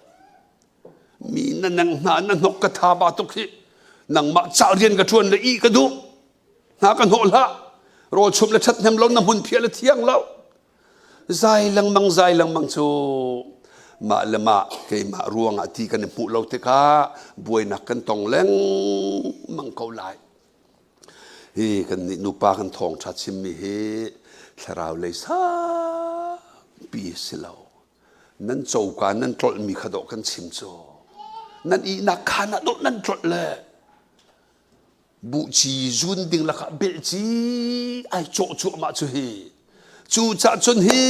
Speaker 1: mi na neng hna na hnok ka tha ba tuk hi nangmah ca rian ka ṭuan le i ka duh Hna ka hnawh hlah. Rawl chumh le ṭhathnem lo na hmun phiah le thiang lo. Zai lengmang zai lengmang cu mah le mah keimah ruangah ti kan i hmuh lo tikah buainak kan tong lengmang ko lai. Hi kan nih nupa kan thawngṭha chimmi hi thlarau lei sangpi si lo. Nan coka nan tlolhmi kha dawh kan chim cu. Nan ihnak khaan ah dawh nan tlolh le buhci zun ding lakah belhci ai cawh cuahmah cu hi cu cah cun hi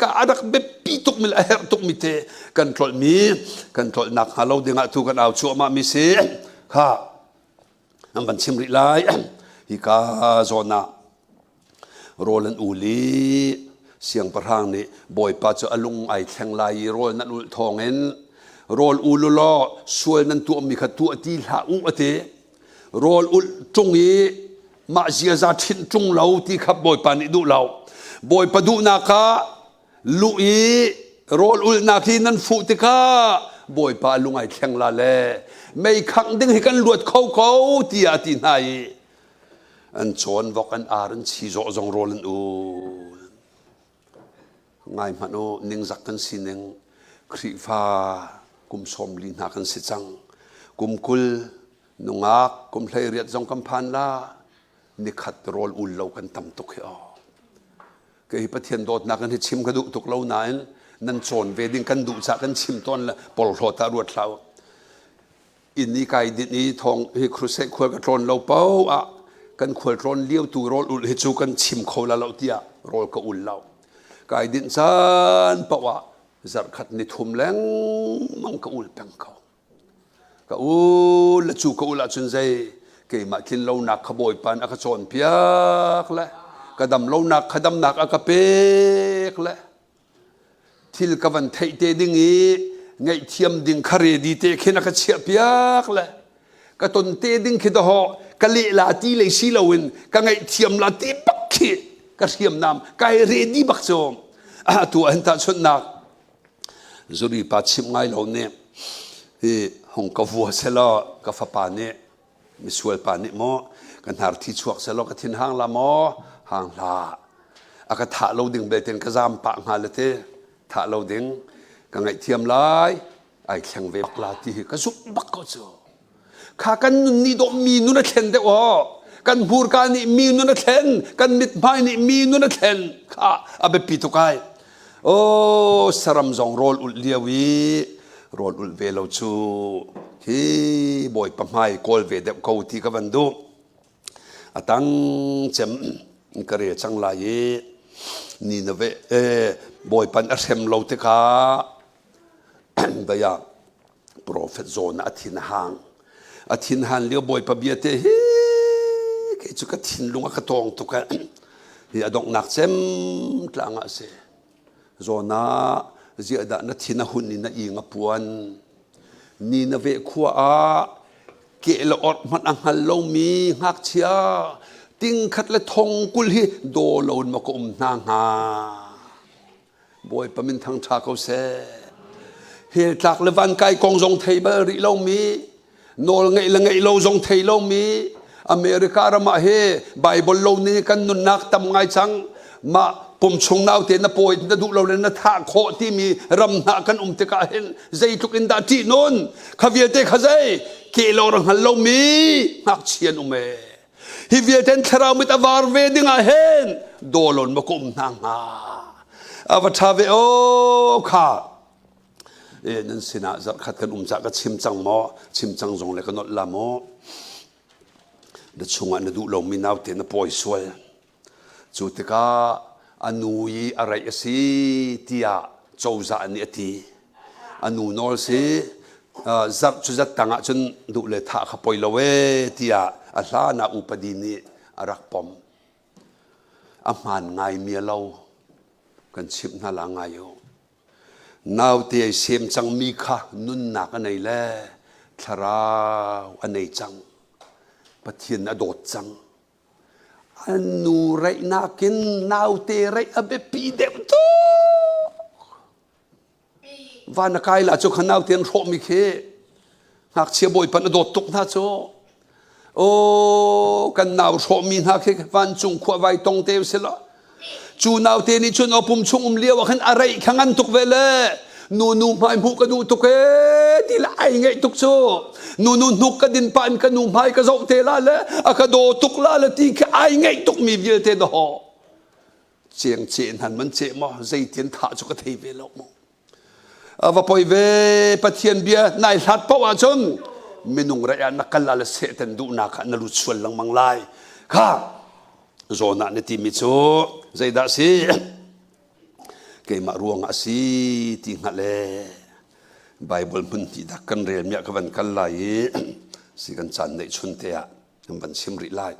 Speaker 1: ka a rak biapi tuk mi le a herh tuk mi te kan tlolh mi kan tlolh nak hnga lo dingah tu kan au cuahmah mi si kha an van chim rih lai hi ka zawn ah Rawl an ul i siangpahrang nih Bawipa cu a lung ai thleng lai i rawl nan ulh thawngin rawl ul u law sual nan tuahmi kha tuah ti hlah u a ti. Rawl ulh ṭung i mah ziaza ṭhinh ṭung lo ti kha Bawipa nih duh lo. Bawipa duhnak ah luh i rawl ulhnak hi nan fuh tikah Bawipa a lung ai thleng la le mei khangh ding hi kan luat kho ko tiah a ti hna i An cawn vok an ar an chi zawh zong rawl an ul. Ngai hmanh u, ningzak kan sining Khrihfa kum 40 hna kan si cang. Kum 20 nungak kum 18 zong kan phan la. Nikhat rawl ul lo kan tam tuk hi aw. Kei hi Pathian dawtnak in hi chim ka duh tuk lo nain nan cawn ve ding kan duh cah kan chim tawn le porhlawt ah ruat hlah u. Inn i kai dinh i thawng hi crusade khual ka tlawn lo paoh ah kan khual tlawn lio tu rawl ulh hi cu kan chim kho la lo tiah rawl ka ul lo. Kai dinh caan paoh ah zarhkhat ni thum lengmang ka ul peng ko. Ka ul le cu ka ul ahcun zei keimah tlin lonak kha Bawipa nih a ka cawnpiak le ka dam lonak kha damnak a ka pek le Thil ka van theih te ding i ngaihthiam ding kha ready te khin a ka chiah piak le ka ton te ding khi dahawh ka leh la ti lei si loin ka ngaihthiam la ti bak khi ka hriamnam kai ready bak cu tu ah hin tahchunhnak zuri pa chimh ngai lo nih hi hong ka vua selaw ka fapa nih misual pa nih maw ka hnar thi chuak selaw ka thin hang la maw hang hlah a ka thah lo ding belte ka zam pah hnga le te thah lo ding ka ngaihthiam lai ai thleng ve bak la ti hi ka zumh bak ko cu kha kan nun nih dawh mi nun a thlen deuh aw kan hmurka nih mi nun a thlen kan mithmai nih mi nun a thlen kha a biapi tuk ai Oh, saram zong rawl ulh lio i rawl ulh ve lo cu hi bawipa hmai kawl ve deuh ko ti ka van duh. A tang cem ka rel cang lai i Nineveh Bawipa nih a hrem lo tikah daya profet zawn ah a thin a hang. A thin han lio Bawipa bia te hi kei cu ka thinlung a ka tawng tuk hi a donghnak cem tlang ah a si. Zawn ah ziah dah na thin a hun i na ing a puan. Nineveh khua ah keh le orh hmanh a hngal lomi ngakchia tingkhat le thong 20 hi daw loin maw ka um hna hnga. Bawipa min thangṭha ko seh. Hell tlak le van kai kong zong thei bal rih lomi, nawl ngeih le ngeih lo zong thei lomi, America ram ah hi Bible lo ning kan nunnak tam ngai cang. Mah pum chung naute na pawi na duh lo le na thah khawh timi ram hna kan um tikah hin zeitluk in dah ṭih nun kha vialte kha zei ke lo ra hngal lomi ngakchia an um ee. Hi vialte thlarau mit a var ve ding ah hin dawlon ma ka um hna hnga. A va ṭha ve o kha. E, nan sinah zarhkhat kan um cah ka chim cang maw? Chim cang zong le ka nolh la maw? Na chungah na duh lomi naute na pawi sual. Cu tikah a nu i a reih a si tiah cozah nih a ti. A nu nawl si zarh cu zat tang ah cun duh le thah kha poi lo ee tiah a hlan ah upadi nih a rak pom. A hmaan ngaimi a lo. Kan chimh hna la ngai u. Naute ai sem cangmi kha nunnak a nei le thlarau a nei cang. Pathian a dawt cang. An nu reih nakin naute reih a biapi deuh tuk. Van a kai la cu kha naute an hrawhmi khi ngakchia bawipa na dawt tuk hna cu. Aw kan nau hrawhmi hna khi vancung khua vai tong te si lo. Cu naute nih cun aw pum chung um lio ah khan a reih kha ngan tuk ve le nu nu hmai hmuh ka duh tuk ee ti le ai ngeih tuk cu nu nu hnuk ka din pa in ka nu hmai ka zoh te la le a ka daw tuk la le ti khi ai ngeih tuk mi vialte daw Ceng ce hnan man ce maw zeitin thah cu ka thei ve lo mu. Va poi ve Pathian bia nai hlat paoh ahcun minung rei ah na kal ah le sehtan duhnak ah na lut sual lengmang lai. Kha zawn ah na timi cu zeidah si? Keimah ruangah a si ti hngalh le Bible hmun hnih dak kan rel mi ah ka van kal lai i si kan caan neih chun te ah kan van chim rih lai.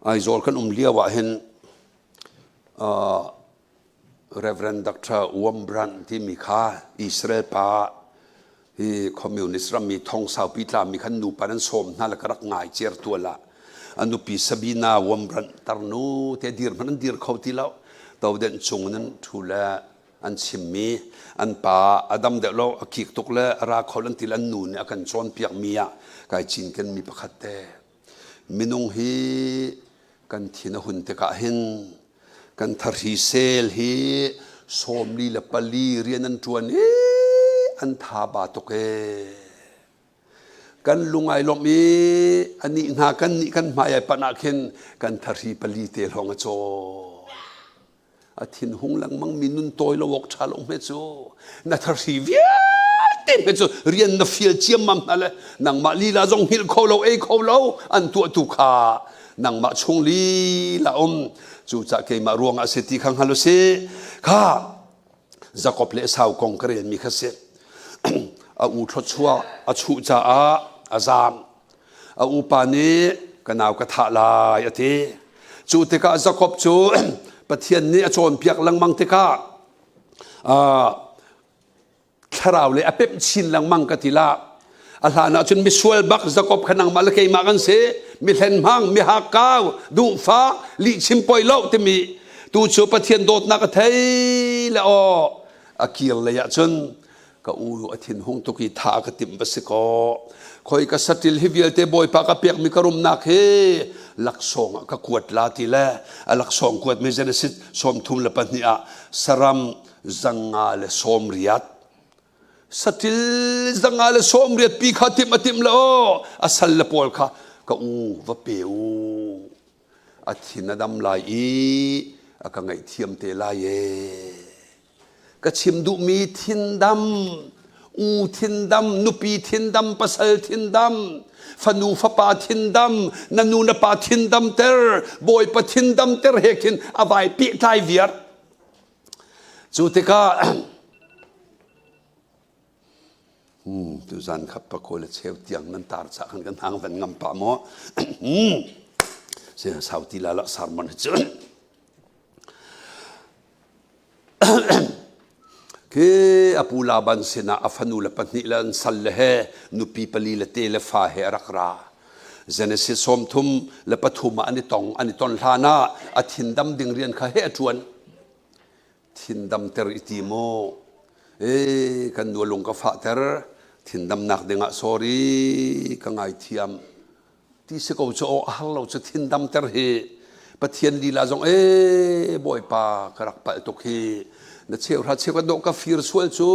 Speaker 1: Aizawl kan um lio ah hin Reverend Dr. Wurmbrand timi kha Israel pa hi communist rammi thong saupi tlami khan nupa nan sawm hna le ka rak ngai cer tual ah a nupi Sabina Wurmbrand tarnu te dir hmanh an dir kho ti lo toden chung nan thu le an chimmi an pa a dam deuh lo a kik tuk le a ra kho lan ti le an nu nih a kan cawnpiak mi ah kai cinken mi pakhat te minung hi kan thin a hun tikah hin kan thahri sel hi 44 rian an ṭuan i an tha ba tuk ee kan lung ai lawmh i anih hna kan nih kan hmai ai panh ah khin kan thahri pali te lawng a caw A thinhung lengmang mi nun tawi lo awk ṭha lo hme cu na thahri vialte hme cu rian na fial ciammam hna le nangmah lila zong hngilh kho lo ei kho lo an tuahtu kha nangmah chung lila um cucah keimah ruangah a si ti kha hngal u sih kha Jakob le Esau kong ka relmi kha si a u thluachuah a chuh caah a zaam A upa nih ka nau ka thah lai a ti. Cu tikah Jakob cu Pathian nih a cawnpiak lengmang tikah thlarau le a pemh chin lengmang ka ti la. A hlan ah cun misual bak Jakob kha nangmah le keimah kan si. Mi hlen hmang, mi hakkau, duhfak, lihchim poi lo timi tu cu Pathian dawtnak a thei le aw a kir lei ah cun ka u a thinhung tuk i thah ka timh va si kaw khoi ka satil hi vialte bawipa ka pekmi ka rumnak hi laksawng ah ka kuat la ti le a laksawng kuat mi Genesis 32 ah saram 180 satil 180 pi kha timh a timh le aw a sal le pawl kha ka u va pe u a thin a dam lai i a ka ngaihthiam te lai e Ka chim duhmi thindam. U thindam, nupi thindam, pasal thindam, fanu fapa thindam, na nu na pa thindam ter, bawipa thindam ter he khin a vai pehtlai viar. Cu tikah tuzan kha pakua le cheu tiang nan tar cha khan kan hang van ngam pa maw? Sau ti la la sarmon hi cu. Khi a pu Laban sinah a fanu le pahnih le an sal le he nupi pali le te le fa he a rak ra. Genesis 33 ah an i tong an i ton hlan ah a thindam ding rian kha he a ṭuan. Thindamter i ti maw? Ee kan nu lung ka fahter thindamnak dingah sorry ka ngaithiam. Ti si ko cu aw a har lo cu thin damter hi Pathian lila zong ee Bawipa ka rak palh tuk hi na cheuhra cheu ka dawh ka fir sual cu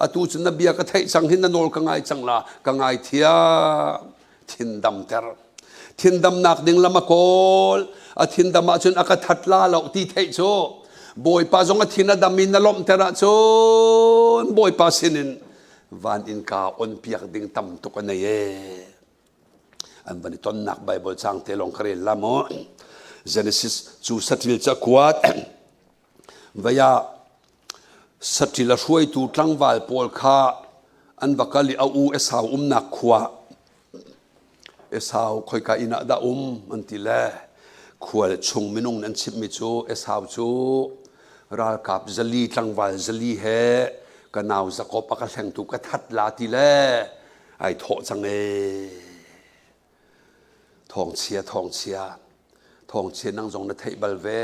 Speaker 1: atu cu na bia ka theih cang hi na nawl ka ngai cang la ka ngai thiam thin damter thin damnak ding lam a kawl a thin dam ahcun a ka that la lo ti theih cu Bawipa zong a thin a dam in na lawmhter ahcun Bawipa sinin van innka on piak ding tam tuk a nei ee An van i tonnak Baibal caang te lawng ka rel la maw? Genesis cu saṭil cakuat vei ah saṭil a hruaitu tlangval pawl kha an va kal i a u Esau umnak khua Esau khoika inn ah dah um an ti le khual chung minung nih an chimhmi cu Esau cu ralkap 400 tlangval 400 he ka nau Jakob a ka hlengtu ka that la ti le ai thawh cang ee. Thawngchia, thawngchia, thawngchia nang zong na theih bal ve.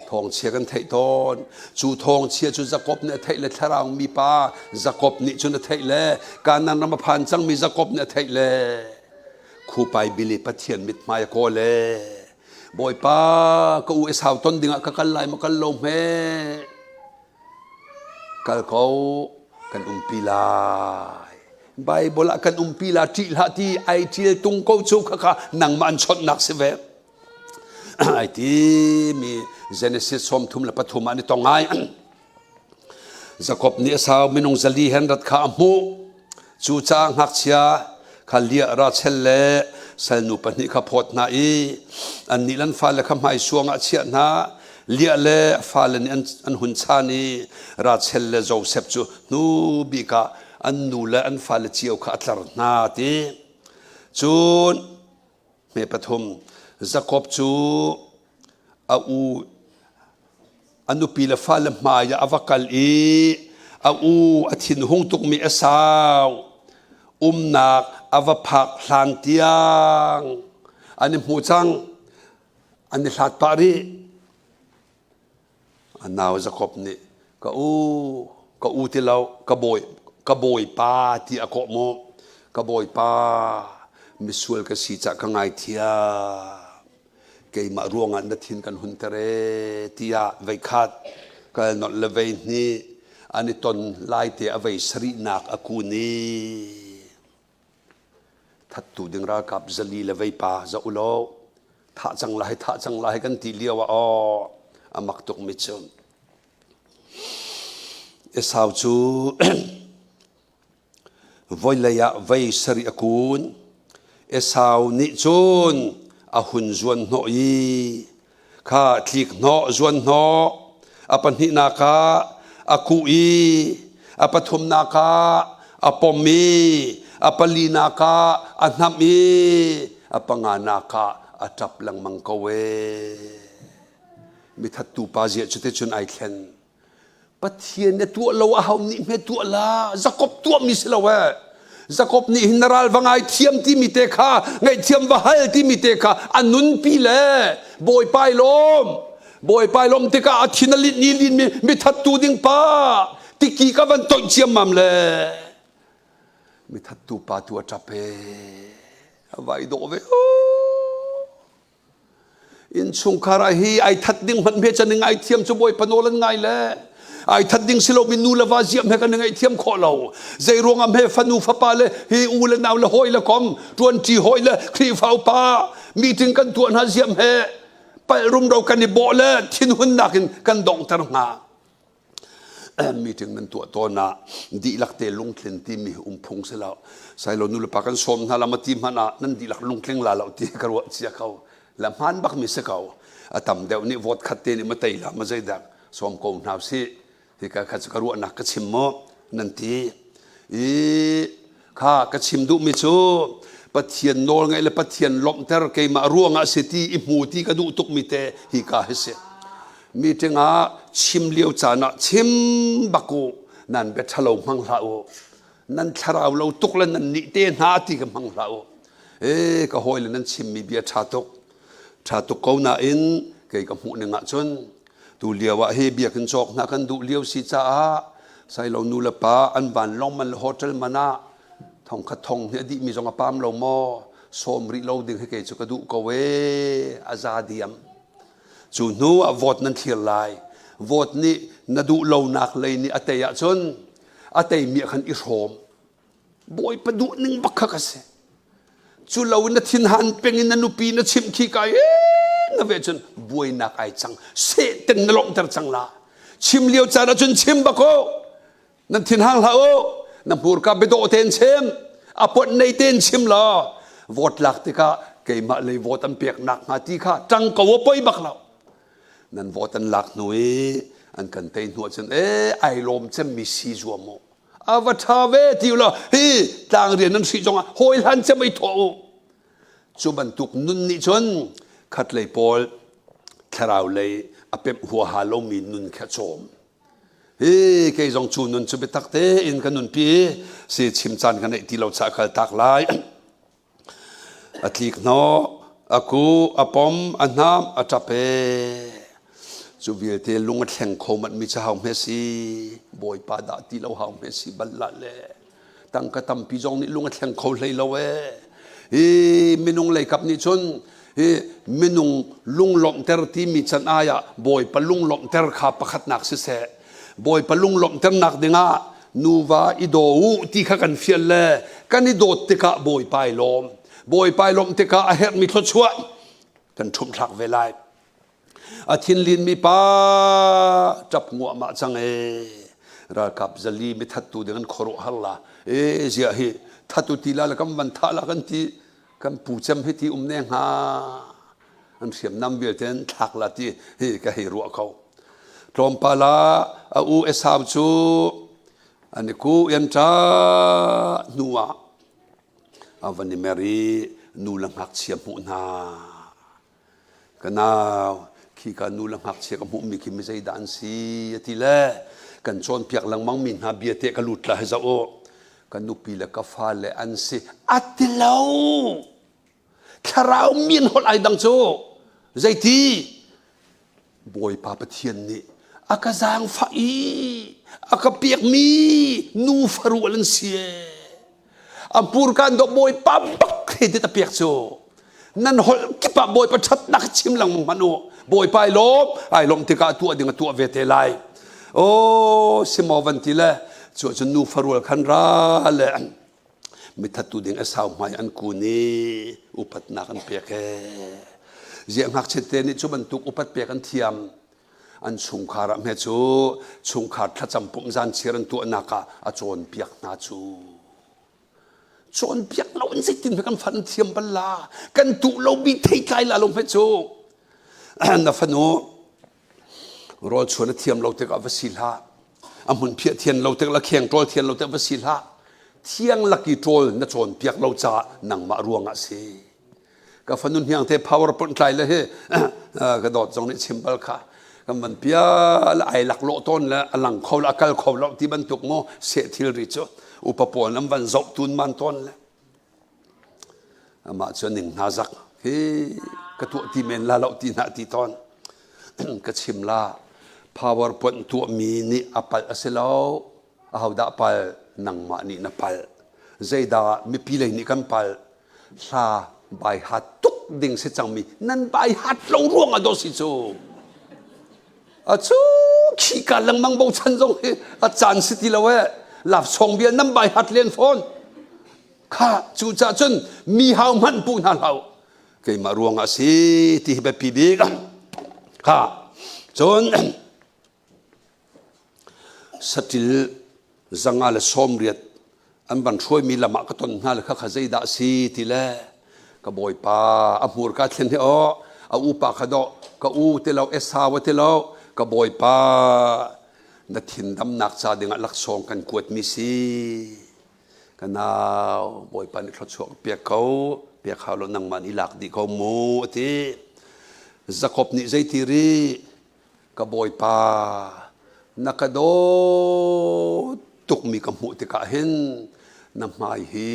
Speaker 1: Thawngchia kan theih tawn. Cu thawngchia cu Jakob nih a theih le thlarau mi pa Jakob nih cun a theih le Kanaan ram a phan cangmi Jakob nih a theih le khupai bili Pathian mithmai a kawl ee. Bawipa ka u Esau ton dingah ka kal lai ma kal lo hme. Kal ko kan umpi lai. Bible ah kan umpi la ṭih hlah ti ai ṭial tung ko cu khakha nangmah an chawnhnak si ve. Ai ti mi Genesis 33 ah an i tong ai. Jakob nih a sau minung 400 hen rat kha a hmuh. Cucaah ngakchia kha Leah Rachel le salnu pahnih kha phawt hna i annih le an fale kha hmaisuang ah a chiah hna. Leah le a fale nih an hun chan i Rachel le Josef cu hnu bik ah an nu le an fale cio kha a tlar hna ti. Cun hme pathum Jakob cu a u a nupi le fale hmai ah a va kal i a u a thinhung tukmi Esau umnak a va phak hlan tiang an i hmu cang an i hlat pah rih a nau Jakob nih ka u ka u ti lo ka bawi ka bawipa ti a kawh mu ka bawipa misual ka si cah ka ngaithiam keimah ruangah na thin kan hunter ee tiah veikhat kal nolh le vei hnih an i ton lai te a vei sarihnak a kun i thattu ding ralkap 400 le vei pa za ulaw thah cang lai thah cang lai kan ti lio ah aw a mak tuk mi cu Esau cu Vawlei ah vei sarih a kun. Esau nih cun a hun zuan hnawh i kha tlik hnawh zuan hnawh a pahnihnak ah a kuh i a pathumnak ah a pom i a palinak ah a hnamh i a panganak ah a ṭap lengmang ko ee. Mithattu pa ziah cuticun ai thlen. Pathian na tuah lo a hau nih hme tuah la Jakob tuahmi si lo eh Jakob nih hin na ral va ngai thiam timi te kha ngaihthiam va hal timi te kha a nunpi le Bawipa i lawm Bawipa i lawm tikah a thin a linh ni lin mi mithattu ding pa tiki ka van toih ciammam le mithattu pa tu a ṭap e a vai dawh ve Innchungkhar ah hi ai that ding hmanh hme can i ngaithiam cu Bawipa nawl an ngai le ai that ding si lomi nu le va ziam he kan i ngaihthiam khawh lo. Zei ruangah hme fanu fapa le hi u le nau le hawi le kom ṭuanṭi hawi le Khrihfa upa meeting kan tuah hna ziam he palh rumro kan i bawh le thinhunnak in kan donghter hnga. Meeting nan tuah tawn ah dihlak te lungtlin timi um phung si lo. Sailo nu le pa kan sawm hna la ma ti hmanh ah nan dihlak lungtling la lo ti ka ruah cia ko. La hmaan bak mi si ko. A tam deuh nih vote khat te nih ma tei la ma zeidah sawm ko hna usih. Hika kha cu ka ruahnak ka chim maw nan ti. I kha ka chim duhmi cu Pathian nawl ngaih le Pathian lawmhter keimah ruangah si ti i hmu ti ka duh tukmi te hi ka hi si. Meeting ah chim lio caan ah chim bak u nan bia ṭhalo hmang hlah u. Nan thlarau lo tuk le nan nih te hna ti ka hmang hlah u. E ka hawi le nan chimmi bia ṭha tuk. Ṭha tuk ko nain kei ka hmuh ning ah cun Tu lio ah hi biakinn cawk hna kan duh lio si caah sailo nu le pa an vanlawng man le hotel man ah thongkhat thong hi a dihmi zong a pam lo maw sawm rih lo ding hi kei cu ka duh ko ee a za diam cu hnu ah vote nan thlir lai vote nih na duh lonak lei nih a tei ahcun a teimi ah khan i hrawm Bawipa duh ning bak kha ka si. Cu lo in na thinhan peng in na nupi na chimh khi ka na ve cun buainak ai cang. Sehten na lawmhter cang la. Chim lio caan ahcun chim bak o. Nan thinhang hlah u. Na hmurka biadawh tein chim. A pot nei tein chim law. Vote lak tikah keimah lei vote an pek nak hnga ti kha ṭang ko a poi bak lo. Nan vote an lak hnu i an kan tei hnu ahcun ee ai lawm cemmi si zuam u. A va ṭha ve ti u law hi tlang rian nan hrih zongah hawi hlan cem ei thawh u. Cu bantuk nun nih cun khatlei pawl thlarau lei a pemh huaha lomi nun khi a cawm. Hi kei zong cu nun cu biatak tein ka nunpi si chim caan ka neih ti lo caah kal tak lai. A tlik hnawh, a ku, a pom, a hnam, a ṭap ee. Cu vialte lung a thleng kho manhmi cu hau hme si. Bawipa dah ti lo hau hme si bal lah le. Tangka tampi zong nih lung a thleng kho hlei lo ee. Hi minung leikap nih cun hi minung lunglawmhter timi can ai ah Bawipa lunglawmhter kha pakhatnak siseh. Bawipa lunglawmhternak dingah nuva i daw u ti kha kan fial le kan i dawt tikah Bawipa i lawm. Bawipa i lawmh tikah a herhmi thluachuah kan ṭhumhthlak ve lai. A thinlinmi pa ṭap nguahmah cang ee. Ralkap zali mithattu ding an khuaruahhar la. Ee ziah hi thatu ti la le kan van thah la kan ti kan pu cem hi ti um ne hnga. An hriamnam vialte an thlak la ti hi ka hei ruah ko. Tlawmpal ah a u Esau cu an i ku i an ṭah hnu ah a van i mer i nu le ngakchia hmuh hna. Ka nau, khika nu le ngakchia ka hmuhmi khi mi zeidah an si a ti le kan cawnpiak lengmangmi hna bia te ka lut la hi zoh u. Ka nupi le ka fale an si a ti lo. Thlarau mi an holh ai dang cu zeiti Bawipa Pathian nih a ka zaangfah i a ka pekmi nu farual an si ee. A hmurka in dawh Bawipa bak he dit a pek cu. Nan holh kip ah Bawipa ṭhatnak chim lengmang hmanh u. Bawipa ai lawm, ai lawmh tikah tuah ding a tuah ve te lai. Oh, simo van ti le cu cun nu farual khan ra le mithattu ding a sau hmai an kun i upatnak an pek ee. Ziah ngakchia te nih cu bantuk upat pek an thiam. An chungkhar ah hme cu chungkhar thlacam pumh zan chiar an tuahnak ah a cawnpiak hna cu. Cawnpiak lo in zeitin hme kan fan thiam bal la. Kan tuh lo mi theitlai la lo hme cu. Na fanu Rawl chuan a thiam lo tikah va si hlah. A hmun phiah thian lo tik le kheng ṭawl thian lo tik va si hlah. Thiang lak i ṭawl na cawnpiak lo caah nangmah ruangah si. Ka fanu hniang te power point tlai le hi ka dawt zong nih chim bal kha. Kan van pia le ai lak lawh tawn le a lang kho le a kal kho lo ti bantuk mu seh thilri cu upa pawl an van zoh tun man tawn le Amah cu ning hna zak hi ka tuah ti men la lo ti hna ti tawn. Ka chim la PowerPoint tuahmi nih a palh a si lo. Ahodah palh? Nangmah nih na palh. Zeidah mipi lei nih kan palh? Hla bai hat tuk ding si cangmi nan bai hat lo ruang ah daw si cu. A cu khika lengmang bochan zong hi a caan si ti lo ee. Laf song bia nan bai hat len fawn. Kha cucah cun mi hau hmanh puh hna hlah u. Keimah ruangah a si ti hi biapi bik. Kha cun. Saṭil 190 an van hruaimi lam ah ka ton hna le khakha zeidah a si ti le ka bawipa a hmurka thlen hi aw a upa kha dawh ka u ti lo Esau ti lo ka bawipa na thindamnak ca dingah laksawng kan kuatmi si ka nau bawipa nih thluachuah ka pek ko pek hau lo nangmah nih lak dih ko mu a ti. Jakob nih zeiti ri ka bawipa na ka dawt tukmi ka hmuh tikah hin na hmai hi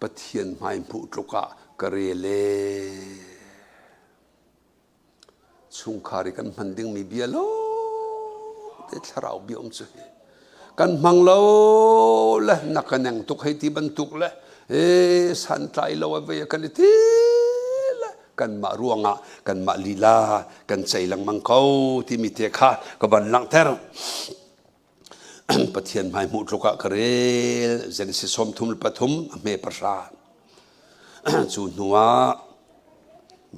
Speaker 1: Pathian hmai hmuh tluk ah ka rel e. Chungkhar i kan hman dingmi bia lo te thlarau bia um cu hi kan hmang lo le na ka neng tuk hei ti bantuk le e santlai lo a vei kan i ti le kanmah ruangah kanmah lila kan cei lengmang ko timi te kha ka van langhter. Pathian hmai hmuh tluk ah ka rel. Genesis 33 a hme 10. Cu hnu ah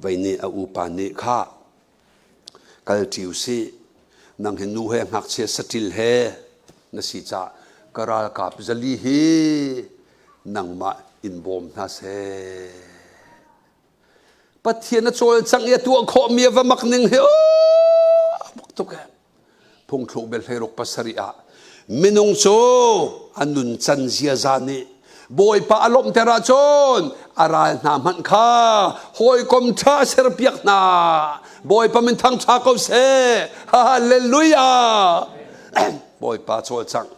Speaker 1: vei nih a upa nih kha kal ṭi usih, nang hi nu he ngakchia saṭil he na si cah ka ralkap 400 hi nangmah in bawm hna seh. Pathian a cawlcangh i a tuah khawhmi a va mak ning hi aw bak tuk e. Phungthluk bel 67 ah minung cu a nun can ziaza nih Bawipa a lawmhter ahcun a ral hna hmanh kha hawikom ṭha serpiak hna. Bawipa min thangṭha ko seh. Hallelujah. Bawipa cawlcangh.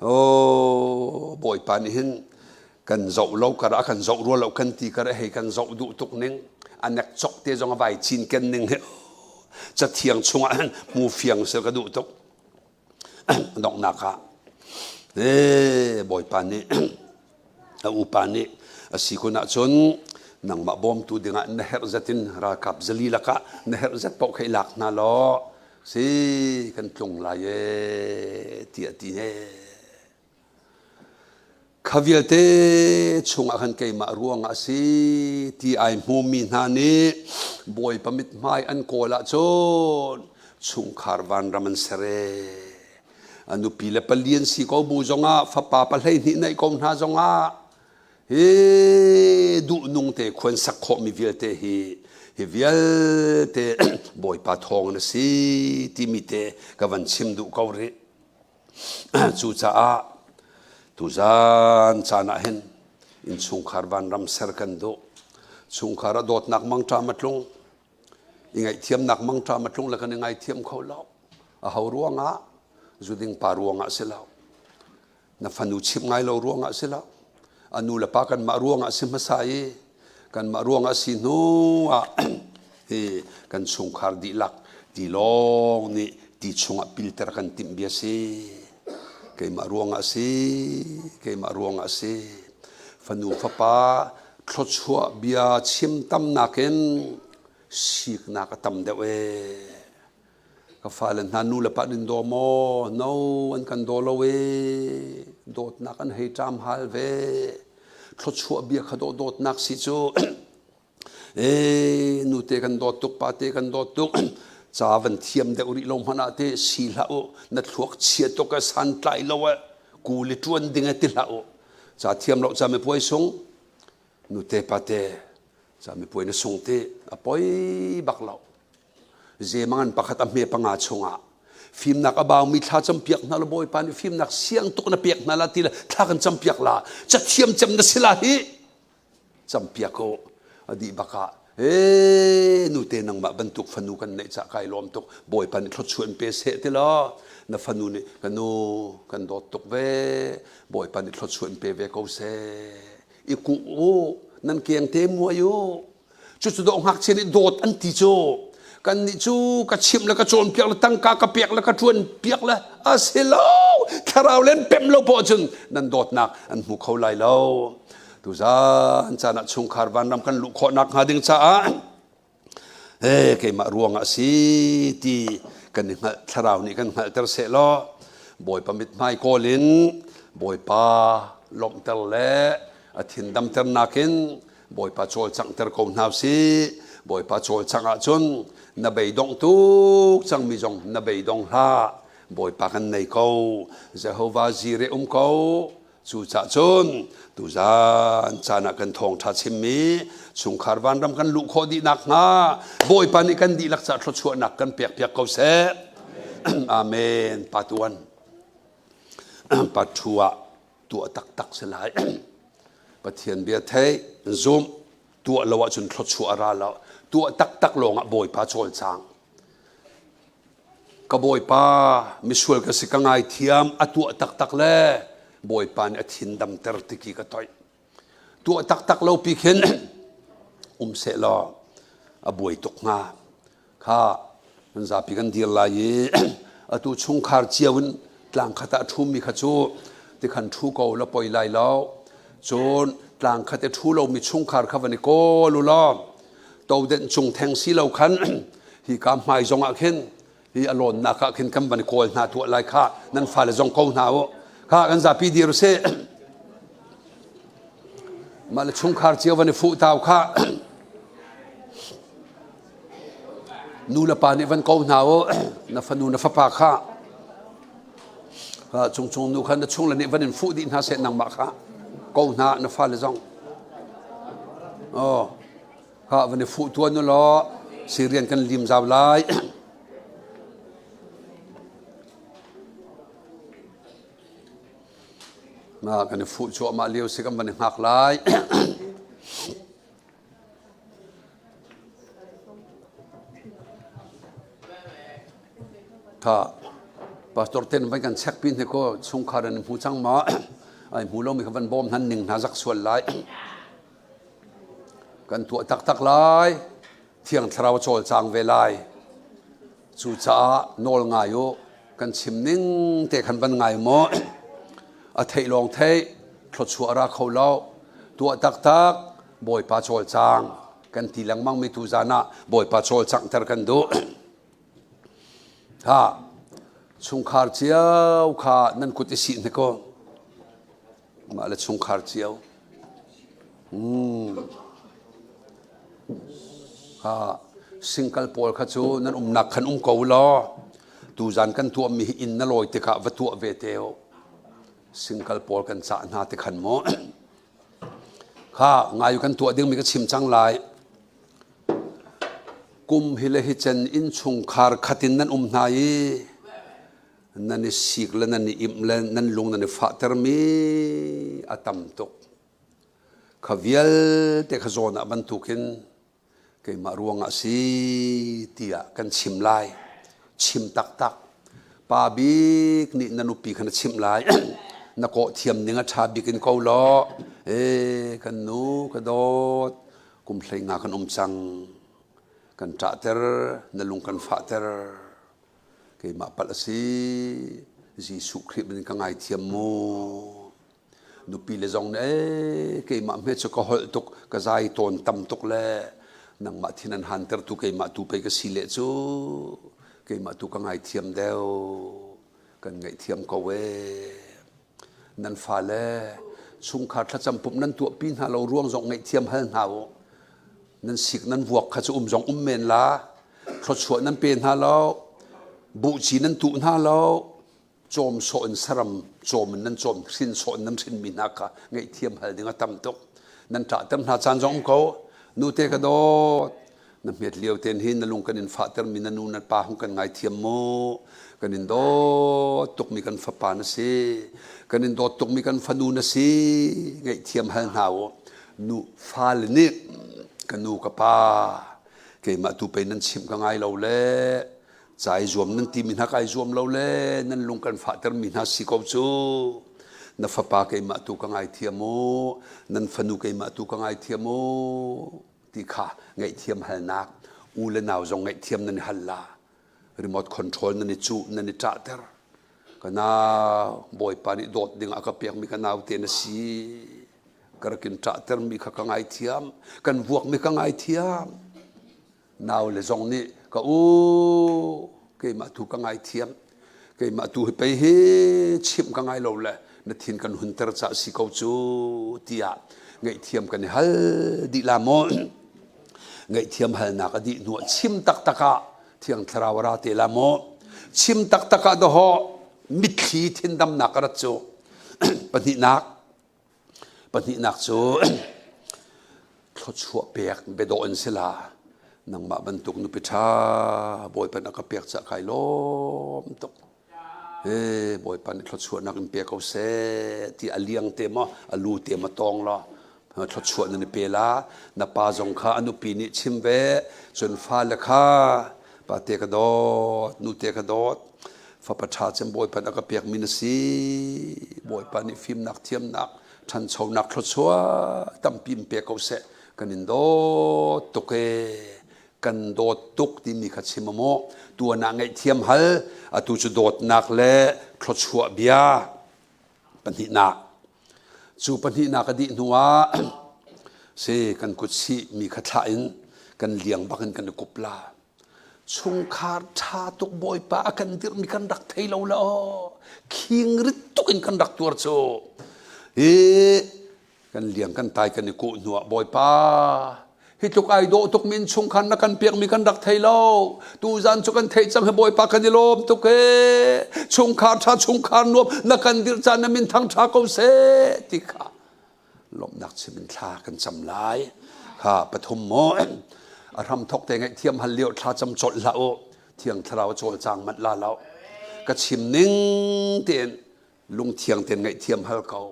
Speaker 1: Oh, Bawipa nih hin kan zoh lo kar ah kan zoh rua lo kan ti kar hei kan zoh duh tuk ning a nek chok te zong a vai cin ken ning hi cathiang chungah hin hmu fiang sel ka duh tuk. Donghnak ah e bawipa nih a upa nih a si kun ahcun nangmah bawmtu dingah na herh zat in ralkap 400 lakah na herh zat paoh kha i lak hna law si kan tlung lai e tiah ti he. Kha vialte chungah khan keimah ruangah a si ti ai hmumi hna nih Bawipa mithmai an kawl ahcun chungkhar vanram an ser ee. A nupi le pali an si ko bu zongah fapa 12 neih ko hna zongah hi duhnung te khuan sak khawhmi vialte hi hi vialte Bawipa thawng in a si timi te ka van chim duh ko rih. Cucaah tuzaan caan ah hin innchungkhar vanram ser kan duh. Chungkhar ah dawtnak mangṭam a tlung. I ngaihthiamnak mangṭam a tlung le kan i ngaithiam kho lo. Aho ruangah? Zuding pa ruangah si lo. Na fanu chimh ngai lo ruangah si lo. A nu le pa kanmah ruangah si hmasa i kanmah ruangah si hnu ah hi kan chungkhar dihlak tilawng nih ti chungah pilter kan timh bia si. Keimah ruangah si, keimah ruangah si. Fanu fapa thluachuah bia chim tam nakin siknak a tam deuh ee. Ka fale hna nu le pa nin daw maw? No, an kan daw lo ee. Dawtnak an hei ṭam hal ve. Thluachuah bia kha dawh dawtnak si cu. Ee, nute kan dawt tuk, pate kan dawt tuk. Ca van thiam deuh rih lo hmanh ah te si hlah u. Na thluak chia tuk a santlai lo eh. Kuli ṭuan ding eh ti hlah u. Ca thiam lo ca mipuai sung. Nute pate ca mipuai na sung ti a poi bak lo. Zemangan pakhat a hme panga chungah fimnak a baumi thla campiak hna la Bawipa nih fimnak siang tuk na pek hna la ti le thla kan campiak la cathiam cem na si la hi campiak ko a dih bak ah ee nute nangmah bantuk fanu kan neih cah kai lawm tuk Bawipa nih thluachuah in pe seh ti law na fanu nih ka nu kan dawt tuk ve Bawipa nih thluachuah in pe ve ko seh i kuh u nan keng te muai u. Cucu dawh ngakchia nih dawt an ti cu. Kannih cu ka chimh le ka cawnpiak le tangka ka pek le ka ṭuan piak le a si lo. Thlarau len pem lo poah cun nan dawtnak an hmu kho lai lo. Tuzaan caan ah chungkhar vanram kan luh khawh nakhnga ding caah ee keimah ruangah a si ti kan i hngalh thlarau nih kan hngalhter seh law Bawipa mithmai kawl in Bawipa lawmhter le a thin damter nakin Bawipa cawlcanghter ko hna usih. Bawipa cawlcangh ahcun na beidongh tuk cangmi zong na beidong hlah. Bawipa kan nei ko. Jehovah Jireh um ko. Cucah cun tuzan caan ah kan thawngṭha chimmi chungkhar vanram kan luh khawh dih nakhnga Bawipa nih kan dihlak ca thluachuahnak kan pekpiak ko seh. Amen. Pa tuan. Pa thu ah tuah taktak si lai. Pathian bia theih, zumh, tuah lo ahcun thluachuah a ra lo. Tuah taktak lawng ah Bawipa cawlcang. Ka Bawipa, misual ka si ka ngaithiam, a tuah taktak le Bawipa nih a thin damter tiki ka toih. Tuah taktak lo pi khin um seh law a buai tuk hnga. Kha kan zapi kan dir lai i atu chungkhar cio in tlang khat ah a ṭhumi kha cu tikhan ṭhu ko la poi lai lo. Cun tlang khat i ṭhu lomi chungkhar kha van i kawl u law todenh cung theng si lo khan hi ka hmai zong ah khin hi a lawnnak ah khin kan van i kawl hna tuah lai kha nan fale zong ko hna u kha kan zapi dir sih mah le chungkhar cio van i fuh tau kha nu le pa nih van ko hna u na fanu na fapa kha cungcung nu kha na chung le nih van in fuh dih hna seh nangmah kha ko hna na fale zong oh kha van i fuh tuan u law Syrian kan lim zau lai ma kan i fuh cuahmah lio si kan van i hngak lai Tha pastor ten van kan check pin he ko chungkhar an hmu cang ma ai hmu lo mi kha van bawm hnan ning hna zak sual lai kan tuah taktak lai thiang thlarau cawlcang ve lai cucaah nawl ngai u kan chim ning te khan van ngai maw a theih lawng theih thluachuah ra kho lo tuah taktak bawipa cawlcang kan ti lengmang mi tu zan ah bawipa cawlcanghter kan duh ha chungkhar cio kha nan kut i sih hna ko mah le chungkhar cio Ha single pawl kha cu nan umnak khan um ko law tuzan kan tuahmi hi inn na lawi tikah va tuah ve te u. Single pawl kan cah hna ti khan mu. Kha ngai kan tuah dingmi ka chim cang lai. Kum hi le hi cen innchungkhar khat in nan um hna i nan i sik le nan i imh le nan lung nan i fahtermi a tam tuk. Kha vialte kha zawn ah bantukin keimah ruangah si tiah kan chim lai. Chim taktak. Pa bik nih na nupi kha na chimh lai. na kawh thiam ning a ṭha bik in ko law, ee kan nu ka dawt, kum hlei nga kan um cang. Kan ṭahter, na lung kan fahter. Keimah palh a si. Jesuh Khrih min ka ngaithiam mu. Nupi le zong nih ee keimah hme cu ka holh tuk ka zai tawn tam tuk le nangmah thin an hantertu keimah tu pei ka si le cu keimah tu ka ngaithiam deuh kan ngaihthiam ko ee nan fale chungkhar thlacam pumh nan tuahpi hna lo ruang zong ngaihthiam hal hna u nan sik nan vuak kha cu um zong um men la thluachuah nan pe hna lo buhci nan tuh hna lo cawm sawh in saram cawm in nan cawm hrin sawh in nan hrinmi hna kha ngaihthiam hal ding a tam tuk nan ṭahter hna caan zong um ko nute ka dawt na hmet lio ten hin na lung kan in fahtermi na nu na pa hung kan ngaithiam mu kan in dawt tukmi kan fapa na si kan in dawt tukmi kan fanu na si ngaihthiam hal hna u nu fale nih ka nu ka pa keimah tu pei nan chimh ka ngai lo le Ca i zuam nan timi hna kai zuam lo le nan lung kan fahtermi hna si ko cu. Na fapa keimah tu ka ngaithiam u, nan fanu keimah tu ka ngaithiam u ti kha ngaihthiam halnak u le nau zong ngaihthiam nan i hal la. Remote control nan i cuh, nan i ṭahter. Ka nau, Bawipa nih dawt ding a ka pekmi ka nau te na si. Ka rak in ṭahtermi kha ka ngaithiam. Kan vuakmi ka ngaithiam. Nau le zong nih ka u keimah tu ka ngaithiam keimah tu hi pei hi chimh ka ngai lo le na thin kan hunter ca si ko cu tiah ngaihthiam kan i hal dih la maw ngaihthiam halnak a dih hnu ah chim taktak ah thiang thlarau a ra te la maw? Chim taktak ah dawhawh mitthli thindamnak a rat cu. Pahnihnak, pahnihnak cu thluachuah pek biadawh in si la. Nangmah bantuk nupi ṭha Bawipa nih a ka pek caah kai lawm tuk. He Bawipa nih thluachuahnak in pe ko seh ti a liang te maw a lu te maw tawng law thluachuah nan i pe la. Na pa zong kha a nupi nih chim ve. Cun fale kha pate ka dawt, nute ka dawt, fapa ṭha cem Bawipa nih a ka pekmi na si. Bawipa nih fimnak, thiamnak, ṭhanchonak thluachuah tampi in pe ko seh. Kan in dawt tuk ee. Kan dawt tuk timi kha chim maw? Tuan ah ngaihthiam hal, atu cu dawtnak le thluachuah bia. Pahnihnak. Cu pahnihnak a dih hnuah si kan kut sih mi kha thlah in kan liang bak in kan i kup la. Chungkhar ṭha tuk Bawipa a kan dirhmi kan rak thei lo la aw. Khing rit tuk in kan rak tuar cu. Hi kan liang kan tai kan i kuh hnuah Bawipa hi tluk ai dawh tuk mi innchungkhar na kan pekmi kan rak thei lo tuzan cu kan theih cang hi Bawipa kan i lawm tuk ee chungkhar ṭha chungkhar nuam na kan dirh caan na min thang ṭha ko seh ti kha lawmhnak chim in thla kan cam lai kha pathum maw a hram thok te ngaihthiam hal lio thla cam colh hlah u thiang thlarau cawlcang manh la lo ka chim ning tein lungthiang tein ngaihthiam hal ko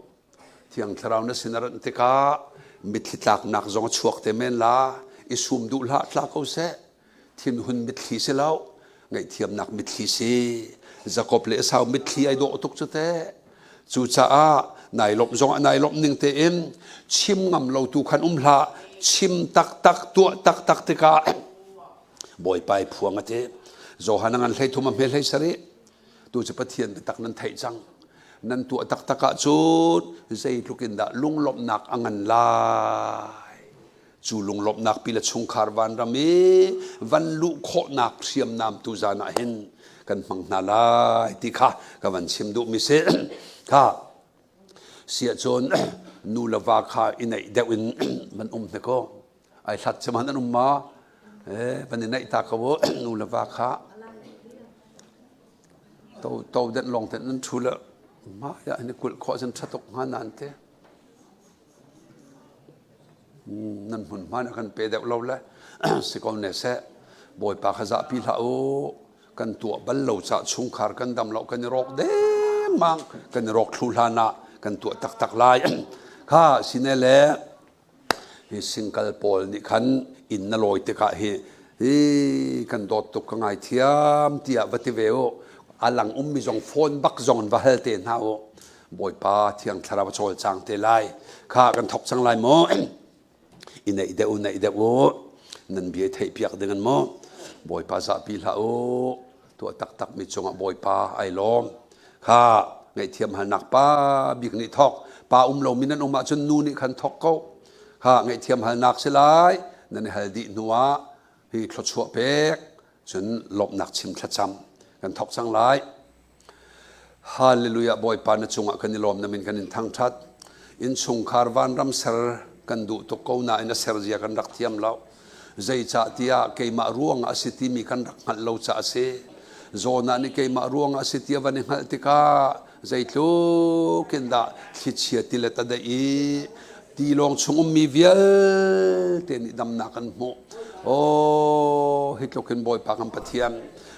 Speaker 1: Thiang Thlarau na sin a rat tikah mitthli tlaknak zong a chuak te men la. I sum duh hlah tla ko seh. Thinhun mitthli si lo, ngaihthiamnak mitthli si. Jakob le Esau mitthli ai dawh tuk cu teh. Cucaah nai lawmh zong ah nai lawmh ning tein chim ngam lo tu khan um hlah. Chim taktak, tuah taktak tikah Bawipa i phuang a ti. Johan a ngan 13 a hme 17. Tu cu Pathian biatak nan theih cang. Nan tuah taktak ahcun zeitluk in dah lunglawmhnak a ngan lai. Cu lunglawmhnak pi le chungkhar vanram i van luh khawhnak hriamnam tu zan ah hin kan hmang hna lai ti kha ka van chim duhmi si. Kha siahcun nu le va kha i neih deuh in van um hna kaw. Ai hlat cem han an um ma? Van i neih ta ko u nu le va kha. To to den long ten nan thu le ma ya ni kulh khawh cun ṭha tuk hnga nan te. Nan hmun hma na kan pe deuh lo le si ko ne seh. Bawipa kha zahpi hlah u. Kan tuah bal lo ca chungkhar kan dam lo kan i rawk dengmang kan i rawk thlu hlan ah kan tuah taktak lai. Kha sine le Hi singkal pawl nih khan inn na lawi tikah hi hi kan dawt tuk ka ngaithiam tiah va ti ve u. A lang ummi zong phone bak zong in va hal te hna u. Bawipa Thiang Thlarau a cawlcang te lai. Kha kan thok cang lai maw? I neih deuh u, neih deuh u. Nan bia i theihpiak ding an maw? Bawipa zahpi hlah u. Tuah taktakmi cungah Bawipa ai lawm. Kha ngaihthiam halnak pa bik nih thok. Pa um lomi nan um ahcun nu nih khan thok ko. Kha ngaihthiam halnak si lai. Nan i hal dih hnuah hi thluachuah pek cun lawmhnak chim thlacam kan thok cang lai. Hallelujah Bawipa na cungah kan i lawm na min kan in thangthat. Innchungkhar vanram ser kan duh tuk ko nain a ser zia kan rak thiam lo. Zeicah tiah keimah ruangah a si timi kan rak hngalh lo caah a si. Jonah nih keimah ruangah a si ti a van i hngalh tikah zeitluk in dah thlichia tilet a daih i tilawng chung ummi vialte nih damnak an hmuh. Oh, hi tluk in Bawipa kan Pathian.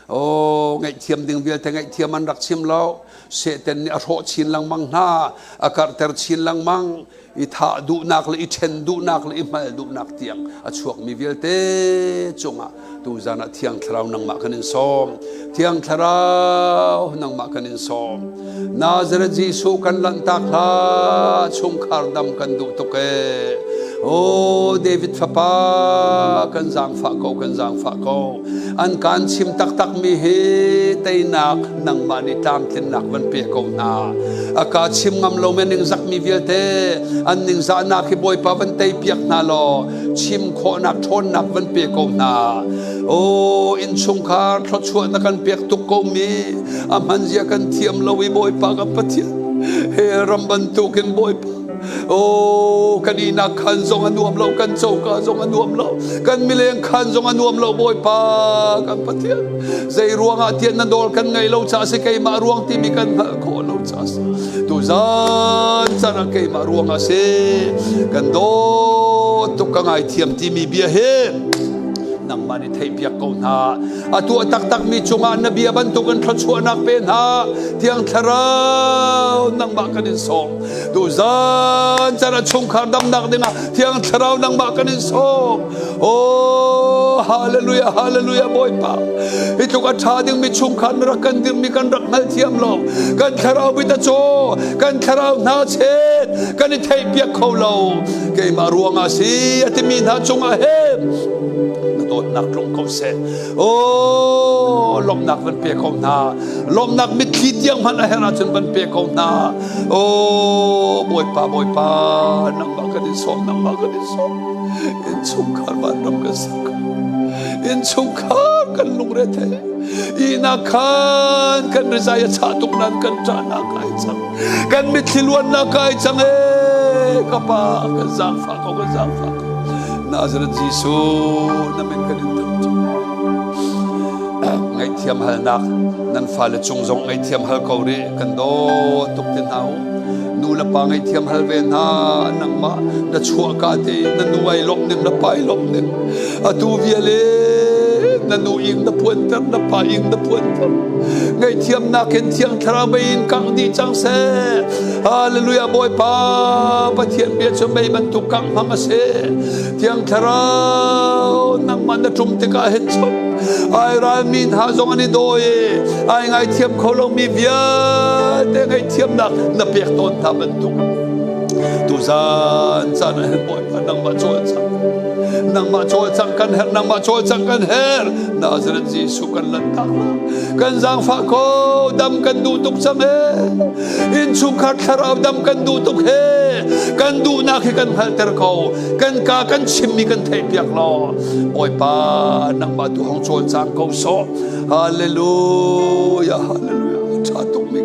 Speaker 1: Oh, ngaihthiam ding vialte ngaihthiam an rak chim lo. Satan nih a hrawh chin lengmang hna, a karhter chin lengmang. I thah duhnak le i ṭhen duhnak le i hmal duhnak tiang a chuakmi vialte cungah tuzan ah Thiang Thlarau nangmah kan in sawm. Thiang Thlarau nangmah kan in sawm. Nazareth Jesuh kan lanhtak hlah, chungkhar dam kan duh tuk ee. Oh David fapa kan zaangfah ko kan zaangfah ko. An kan chim taktak mi hi teinak nangmah nih tlamtlinnak van pe ko hna. A ka chim ngam lo men ningzak mi vialte an ningzahnak hi Bawipa van tei piak hna law chim khawhnak ṭhawnnak van pe ko hna. Oh innchungkhar thluachuah na kan pek tuk ko mi a hman zia kan thiam lo i Bawipa kan Pathian he ram bantukin Bawipa. O kan ihnak khan zong a nuam lo, kan coka zong a nuam lo, kan mileng khan zong a nuam lo Bawipa kan Pathian. Zei ruangah tian na nawl kan ngaih lo caah si keimah ruang timi kan hngalh khawh lo caah si. Tuzan caan ah keimah ruangah si kan dawt tuk ka ngaithiam timi bia hi nangmah nih theihpiak ko hna. A tuah taktakmi cungah na bia bantukin thluachuahnak pe hna. Thiang Thlarau nangmah kan in sawm. Tuzan caan ah chungkhar damnak dingah Thiang Thlarau nangmah kan in sawm. Oh, hallelujah, hallelujah, Bawipa. Hi tluk a ṭha dingmi chungkhar na rak kan dirhmi kan rak hngalthiam lo. Kan thlarau bit a caw, kan thlarau hna chet, kan i theihpiak kho lo. Keimah ruangah si a timi hna cungah hin na dawtnak tlung ko seh. Oh, lawmhnak van pe ko hna. Lawmhnak mitthli tiang hmanh a herh ahcun van pe ko hna. Oh, Bawipa, Bawipa, nangmah kan in sawm, nangmah kan in sawm. Innchungkhar vanram kan sak. Innchungkhar kan lungre thei. Ihnak khan kan rizai a chah tuk nan kan ṭahnak ai cang. Kan mitthli luannak ai cang ee. Ka pa kan zaangfah ko, kan zaangfah ko. Nazareth Jesuh na min kan in thangṭhat. Ngaihthiam halnak nan fale cung zong ngaihthiam hal ko rih kan dawt tuk ti hna u. Nu le pa ngaihthiam hal ve hna nangmah na chuahka te na nu ai lawmh ning na pa ai lawmh ning atu viale na nu ing na puanter na pa ing na puanter ngaihthiamnak in thiang thlarau mei in kangh dih cang seh hallelujah bawipa pathian bia cu mei bantuk kangh hmang a si thiang thlarau nangmah na ṭum tikah hin cun ai ralmi hna zong an i dawi ai ngaithiam kho lomi vialte ngaihthiamnak na pek tawn hna bantuk tuzan caan ah hin Bawipa nangmah cawlcang nangmah cawlcang kan herh nangmah cawlcang kan herh Nazareth Jesuh kan lanhtak kan zaangfah ko dam kan duh tuk cang he innchungkhar thlarau dam kan duh tuk he kan duhnak hi kan hngalhter ko kan ka kan chimmi kan theihpiak law Bawipa nangmah tu hong cawlcang ko sawh hallelujah hallelujah ṭha tuk mi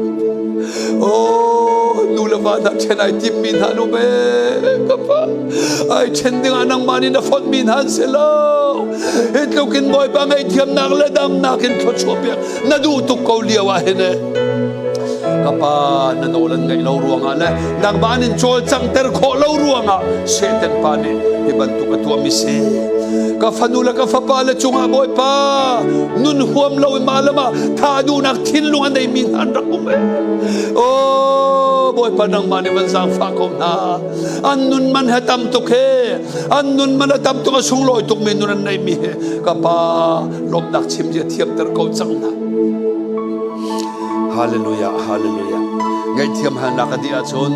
Speaker 1: Oh nu le va hna ṭhen ai timmi hna nu be ka pa ai ṭhen dingah nangmah nih na fonhmi hna an si lo hi tluk in Bawipa ngaihthiamnak le damnak in thluachuah piak na duh tuk ko lio ah hin ka pa na nawl an ngaih lo ruangah le nangmah an in cawlcanghter khawh lo ruangah Satan pa nih hi bantuk a tuahmi si ka fanu le ka fapa le cungah Bawipa nun huam lo in mah le mah tha duhnak thinlung a neimi hna an rak um e oh Bawipa nangmah nih van zaangfah ko hna an nun man he tam tuk he an nun man a tam tuk a sunglawi tukmi nun an neimi he ka pa lawmhnak chim zia thiamter ko cang hna Hallelujah Hallelujah ngaihthiam halnak a dih ahcun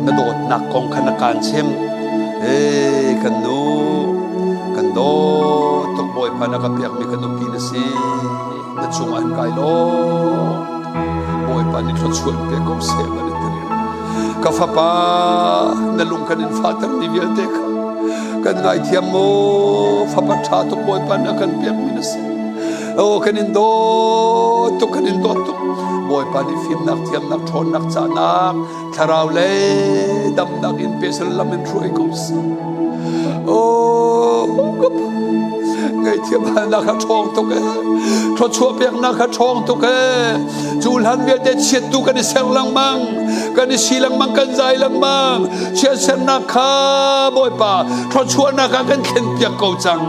Speaker 1: na dawtnak kong kha na kaan chim ee kan nu kan dawt tuk bawipa na ka pekmi ka nupi na si na cungah an kai law bawipa nih thluachuah pe ko seh van in ka fapa na lung kan in fahtermi vialte kha kan ngaithiam maw fapa ṭha tuk bawipa na kan pekmi na si Oh, kan in dawt tuk, kan in dawt tuk. Bawipa nih fimnak, thiamnak, ṭhawnnak, cahnak, thlarau lei damnak in pe lam in hruai ko seh. Oh, ka pa, ngaihthiam halnak kha ṭhawng tuk ee. Thluachuah peknak kha ṭhawng tuk ee. Cu hlan vialte chiattu kan i ser lengmang, kan i si lengmang, kan zai lengmang. Chiatsernak kha Bawipa thluachuahnak ah kan thlenpiak ko cang.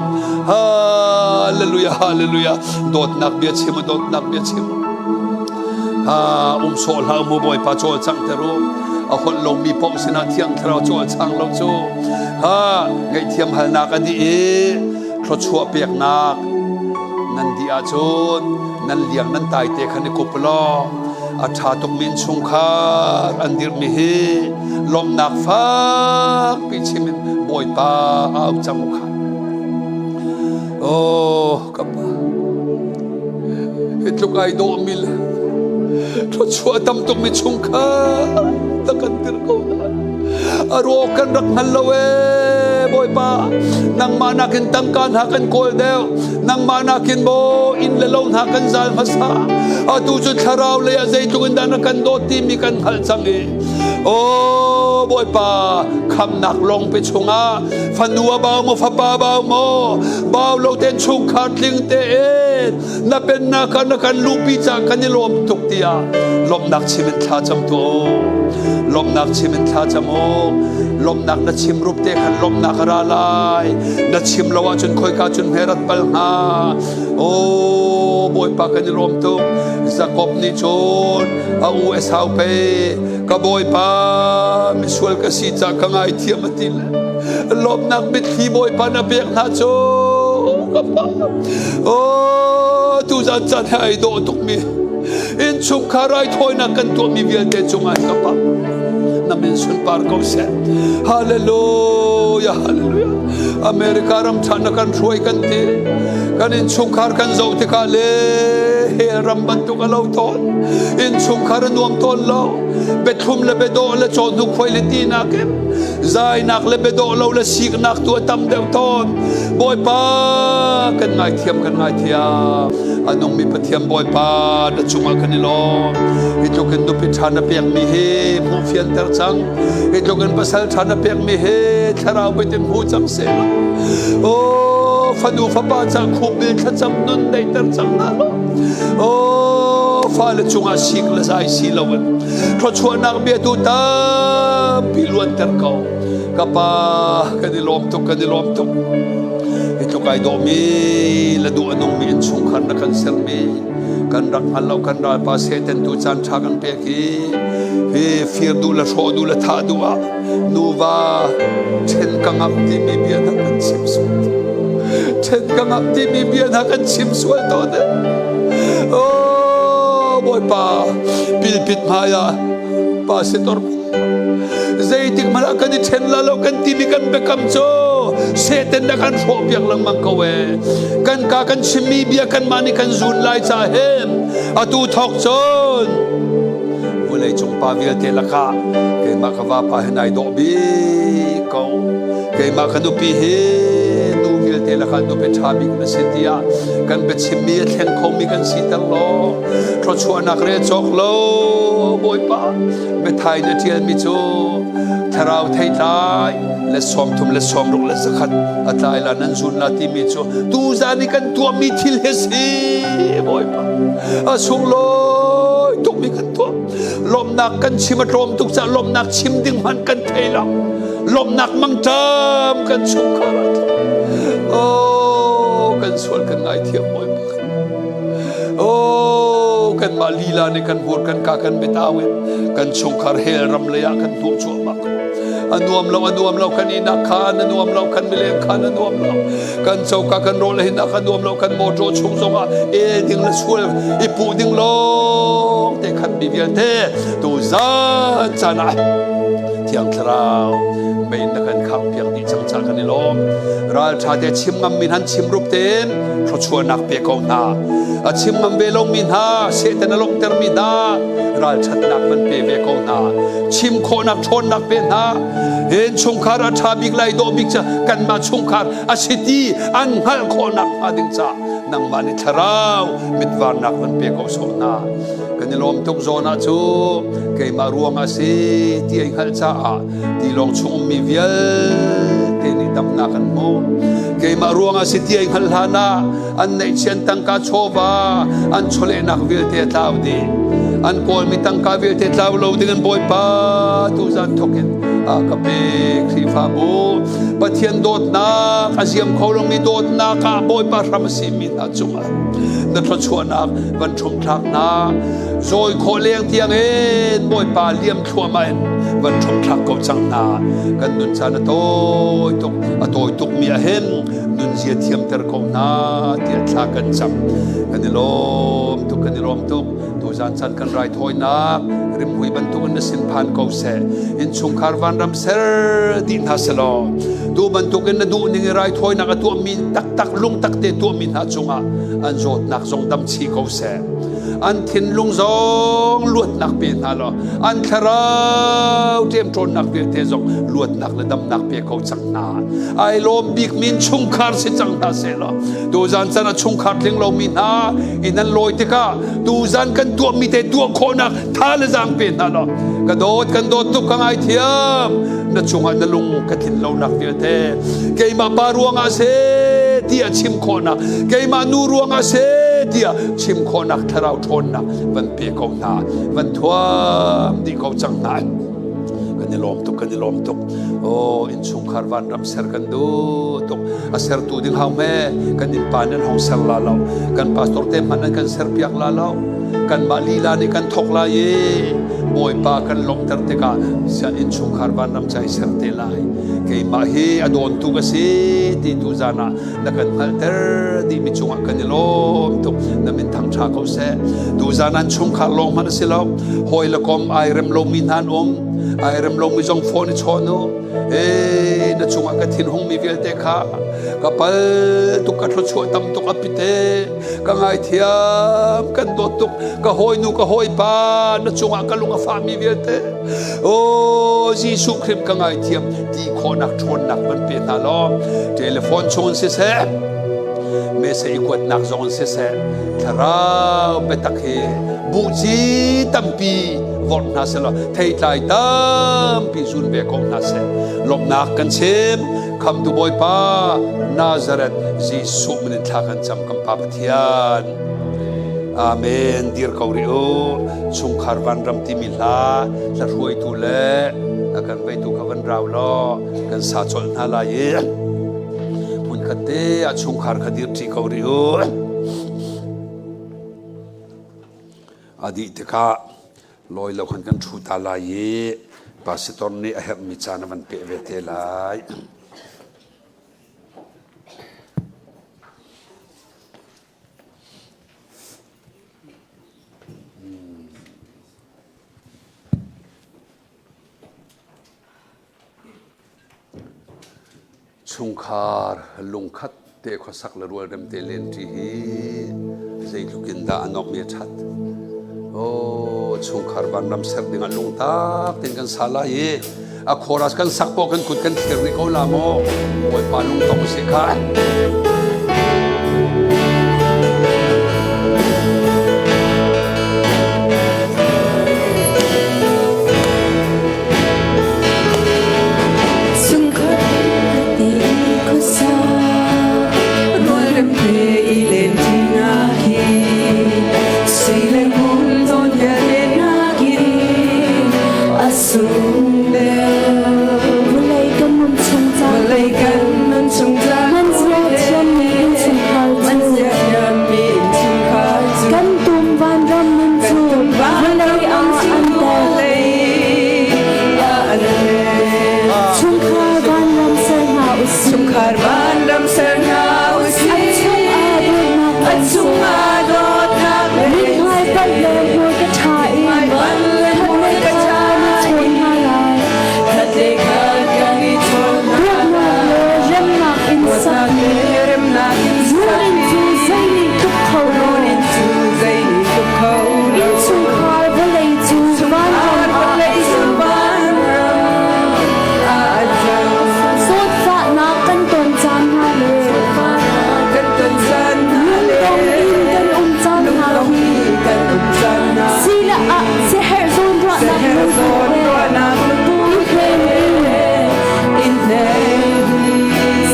Speaker 1: Hallelujah, hallelujah. Dawtnak bia chim, dawtnak bia chim. Ha um sawh hlah mu Bawipa cawlcang ter u. A holh lomi paoh sinah Thiang Thlarau cawlcang lo cu. Ha ngaihthiam halnak a dih i thluachuah peknak nan dih ahcun nan liang nan tai te khan i kup law a ṭha tukmi innchungkhar an dirhmi hi lawmhnak fakpi chim in Bawipa au cang u kha. Oh, ka pa. Hi tluk ai dawhmi le thluachuah tam tukmi chungkhar ta kan dirh ko na. A ruak kan rak hngal lo ee Bawipa. Nangmah nakin tangka hna kan kawl deuh. Nangmah nakin maw inn le lo hna kan zal hmasa. Atu cu thlarau lei ah zeitluk in dah na kan dawt timi kan hngalh cang i. Oh. Bawipa khamnak lawngpi chungah fanu a bau maw fapa bau maw bau lo ten chungkhar tling tein na pennak ah na kan luhpi ca kan i lawm tuk tiah lawmhnak chim in thla cam tu lawmhnak chim in thla cam u lawmhnak na chim rup te khan lawmhnak a ra lai na chim lo ahcun khoika cun hme rat bal hnga o Bawipa kan i lawm tuk Jakob nih cun a u Esau pe ka Bawipa misual ka si ca ka ngaithiam a ti le lawmhnak mitthli Bawipa na pek hna cu ka pa oh tuzan caan he ai dawh tukmi innchungkhar raithawinak kan tuahmi vialte cungah ka pa na min sunpar ko seh hallelujah hallelujah America ram ṭha na kan hruai kan ti kan innchungkhar kan zoh tikah le hell ram bantuk a lo tawn innchungkhar a nuam tawn lo biathlum le biadawh le cawhnuk khuai le tinak in zainak le biadawh lo le siknak tu a tam deuh tawn Bawipa kan ngaithiam kan ngaithiam a nungmi Pathian Bawipa na cungah kan i lawm hi tluk in nupi ṭha na pekmi hi hmuh fianter cang hi tluk in pasal ṭha na pekmi hi thlarau bitin hmu cang seh law oh fanu fapa ca khupbil thlacam nun neihter cang hna law oh fale cungah sik le zai si loin thluachuahnak bia tu tampi luanter ko ka pa kan i lawm tuk kan i lawm tuk hi tluk ai dawhmi le duh a nungmi innchungkhar na kan sermi kan rak hngal lo kan ralpa Satan tu caan ṭha kan pek i hi fir duh le hrawh duh le thah duh ah nuva ṭhen ka ngamh timi bia hna kan chim sual ṭhen ka ngamh timi bia hna kan chim sual tawn oh Bawipa pilpit hmai ah pa sitor zeitik hmanh ah kan i ṭhen la lo kan timi kan biakam cu Satan na kan hrawh piak lengmang ko e kan ka kan chimmi bia kanmah nih kan zun lai ca hin atu thawk cun vawlei cung pa vialte lakah keimah ka vapa hi nai dawh bik ko keimah ka nupi hi nu vialte lakah nupi ṭha bik na si tiah kan biachimmi a thleng khomi kan siter law thluachuahnak re cawk lo Bawipa biathai na ṭialmi cu thlarau theitlai le 30 le 60 le 100 a tlai la nan zun la timi cu tuzan i kan tuahmi thil hi si Bawipa a sunglawi tukmi kan tuah lawmhnak kan chim a tlawm tuk caah lawmhnak chim ding hmanh kan thei lo lawmhnak mangṭam kan chungkhar ah oh kan sual kan ngaithiam Bawipa Oh, kanmah lila nih kan hmur kan ka kan biatau in kan chungkhar hell ram lei ah kan hnawh cuahmah ko. A nuam lo, a nuam lo, kan ihnak khan a nuam lo, kan mileng khan a nuam lo, kan coka kan rawl hinak a nuam lo, kan motor chung zongah el ding le sual i puh ding lawng te khan mi vialte tu zan caan ah Thiang Thlarau mei na kan khang piak dih cang ca kan i lawm. Ral ṭha te chim ngam mi han chim rup tein thluachuahnak pe ko hna. A chim ngam ve lomi hna, Satan a lawmhtermi hna, ralṭhatnak van pe ve ko hna. Chim khawhnak ṭhawnnak pe hna. Innchungkhar a ṭha bik lai dawh bik ca kanmah chungkhar a si ti an hngalh khawhnak hnga ding ca nangmah nih thlarau mitvarnak van pe ko sawh hna. Kan i lawm tuk zawn ah cu keimah ruang a si ti ai hngalh caah tilawng chung ummi vialte nih damnak an hmu. Keimah ruangah si ti ai hngalh hlan ah an neihchian tangka chawva an chawlehnak vialte a tlau dih. An kawlmi tangka vialte tlau lo ding in Bawipa tuzan thawk in a ka pe Khrihfabu Pathian dawtnak a ziam kho lomi dawtnak ah Bawipa hram a simi hna cungah na thluachuahnak van ṭhumthlak hna zawi khawh leng tiang in Bawipa liam thluahmah in van ṭhumthlak ko cang hna kan nun caan a tawi tuk a tawi tuk mi ah hin nunzia thiamter ko hna tiah thla kan cam kan i lawm tuk kan i lawm tuk tuzan caan kan raithawinak rimhmui bantuk in na sin phan ko seh innchungkhar vanram ser dih hna selaw tu bantuk in na duh ning i raithawinak a tuahmi taktak lungtak te tuahmi hna cungah an zawtnak zong dam chih ko seh. An thinlung zong luatnak pe hna law an thlarau ṭemṭawnnak vialte zong luatnak le damnak pe ko cang hna. Ai lawm bik min chungkhar si cang hna seh law tuzan chan a chungkhar tling lomi hna inn an lawi tikah tuzan kan tuahmi te tuah khawhnak tha le zaang pe hna law ka dawt kan dawt tuk ka ngaithiam na cungah na lung ka tlin lonak vialte keimah pa ruangah se tiah chim khawhnak keimah nu ruangah se tiah chim khawhnak thlarau ṭhawnnak van pe ko hna van thuam dih ko cang hna. Kan i lawm tuk, kan i lawm tuk. Oh, innchungkhar vanram ser kan duh tuk. A sertu ding hau me kan innpa nan hong ser la lo. Kan pastor te hmanh nan kan ser piak la lo. Kanmah lila nih kan thok lai i Bawipa kan lawmhter tikah sian innchungkhar vanram cai ser te lai. Keimah hi a dawntu ka si ti tu zan ah na kan hngalhter dihmi cungah kan i lawm tuk. Na min thangṭha ko seh. Tuzan an chungkhar lawng hmanh a si lo. Hawi le kom ai rem lomi hna an um. Ai rem lomi zong phone i chawn u. Ee, na cungah ka thinhungmi vialte kha ka pal tuk, ka thluachuah tam tuk a pite. Ka ngaithiam, kan dawt tuk. Ka hawinu, ka hawipa, na cungah ka lung a fahmi vialte. Oh, Jesuh Khrih ka ngaithiam ti khawhnak ṭhawnnak van pe hna law telephone chung in siseh mese i kuatnak zong in siseh thlarau biatak hi buhci tampi vorh hna seh law theitlai tampi zun ve ko hna seh. Lawmhnak kan chim. Khamtu Bawipa Nazareth Jesuh min in thla kan cam, kan Pa Pathian. Amen. Dir ko rih u. Chungkhar vanram timi hla hla hruaitu le a kan veitu kha van rau law kan sa colh hna lai i hmunkhat te ah chungkhar kha dir ṭi ko rih u. A dih tikah lawi lo khan kan ṭhu ta lai i pastor nih a herhmi caan a van peh ve te lai. Chungkhar lungkhat te khuasak le rualrem te lenṭi hi zeitluk in dah a nuamh i a ṭhat. Oh, chungkhar vanram ser dingah lungtak tein kan sa lai i a chorus kan sak poh kan kut kan thlir rih ko la maw? Bawipa lungtong si kha.
Speaker 2: Kan tum vanram nun cu vawlei ah an tel. Chungkhar vanram ser hna usih.
Speaker 3: Chungkhar vanram ser hna usih.
Speaker 2: A chungah dawtnak Mithmai panh le hmurka ṭha in khat le khat kan i chawn hna lai.
Speaker 3: Khat le khat kan i chawn hna
Speaker 2: Dawtnak le remnak in sakmi Rulin cu zei nih tluk kho lo. Innchungkhar vawlei cu vanram ah a cang. Zawtfahnak kan ton caan hna le lungdong in kan um caan hna hi sila ah siaherh zawnruahnak lungput he i hnem in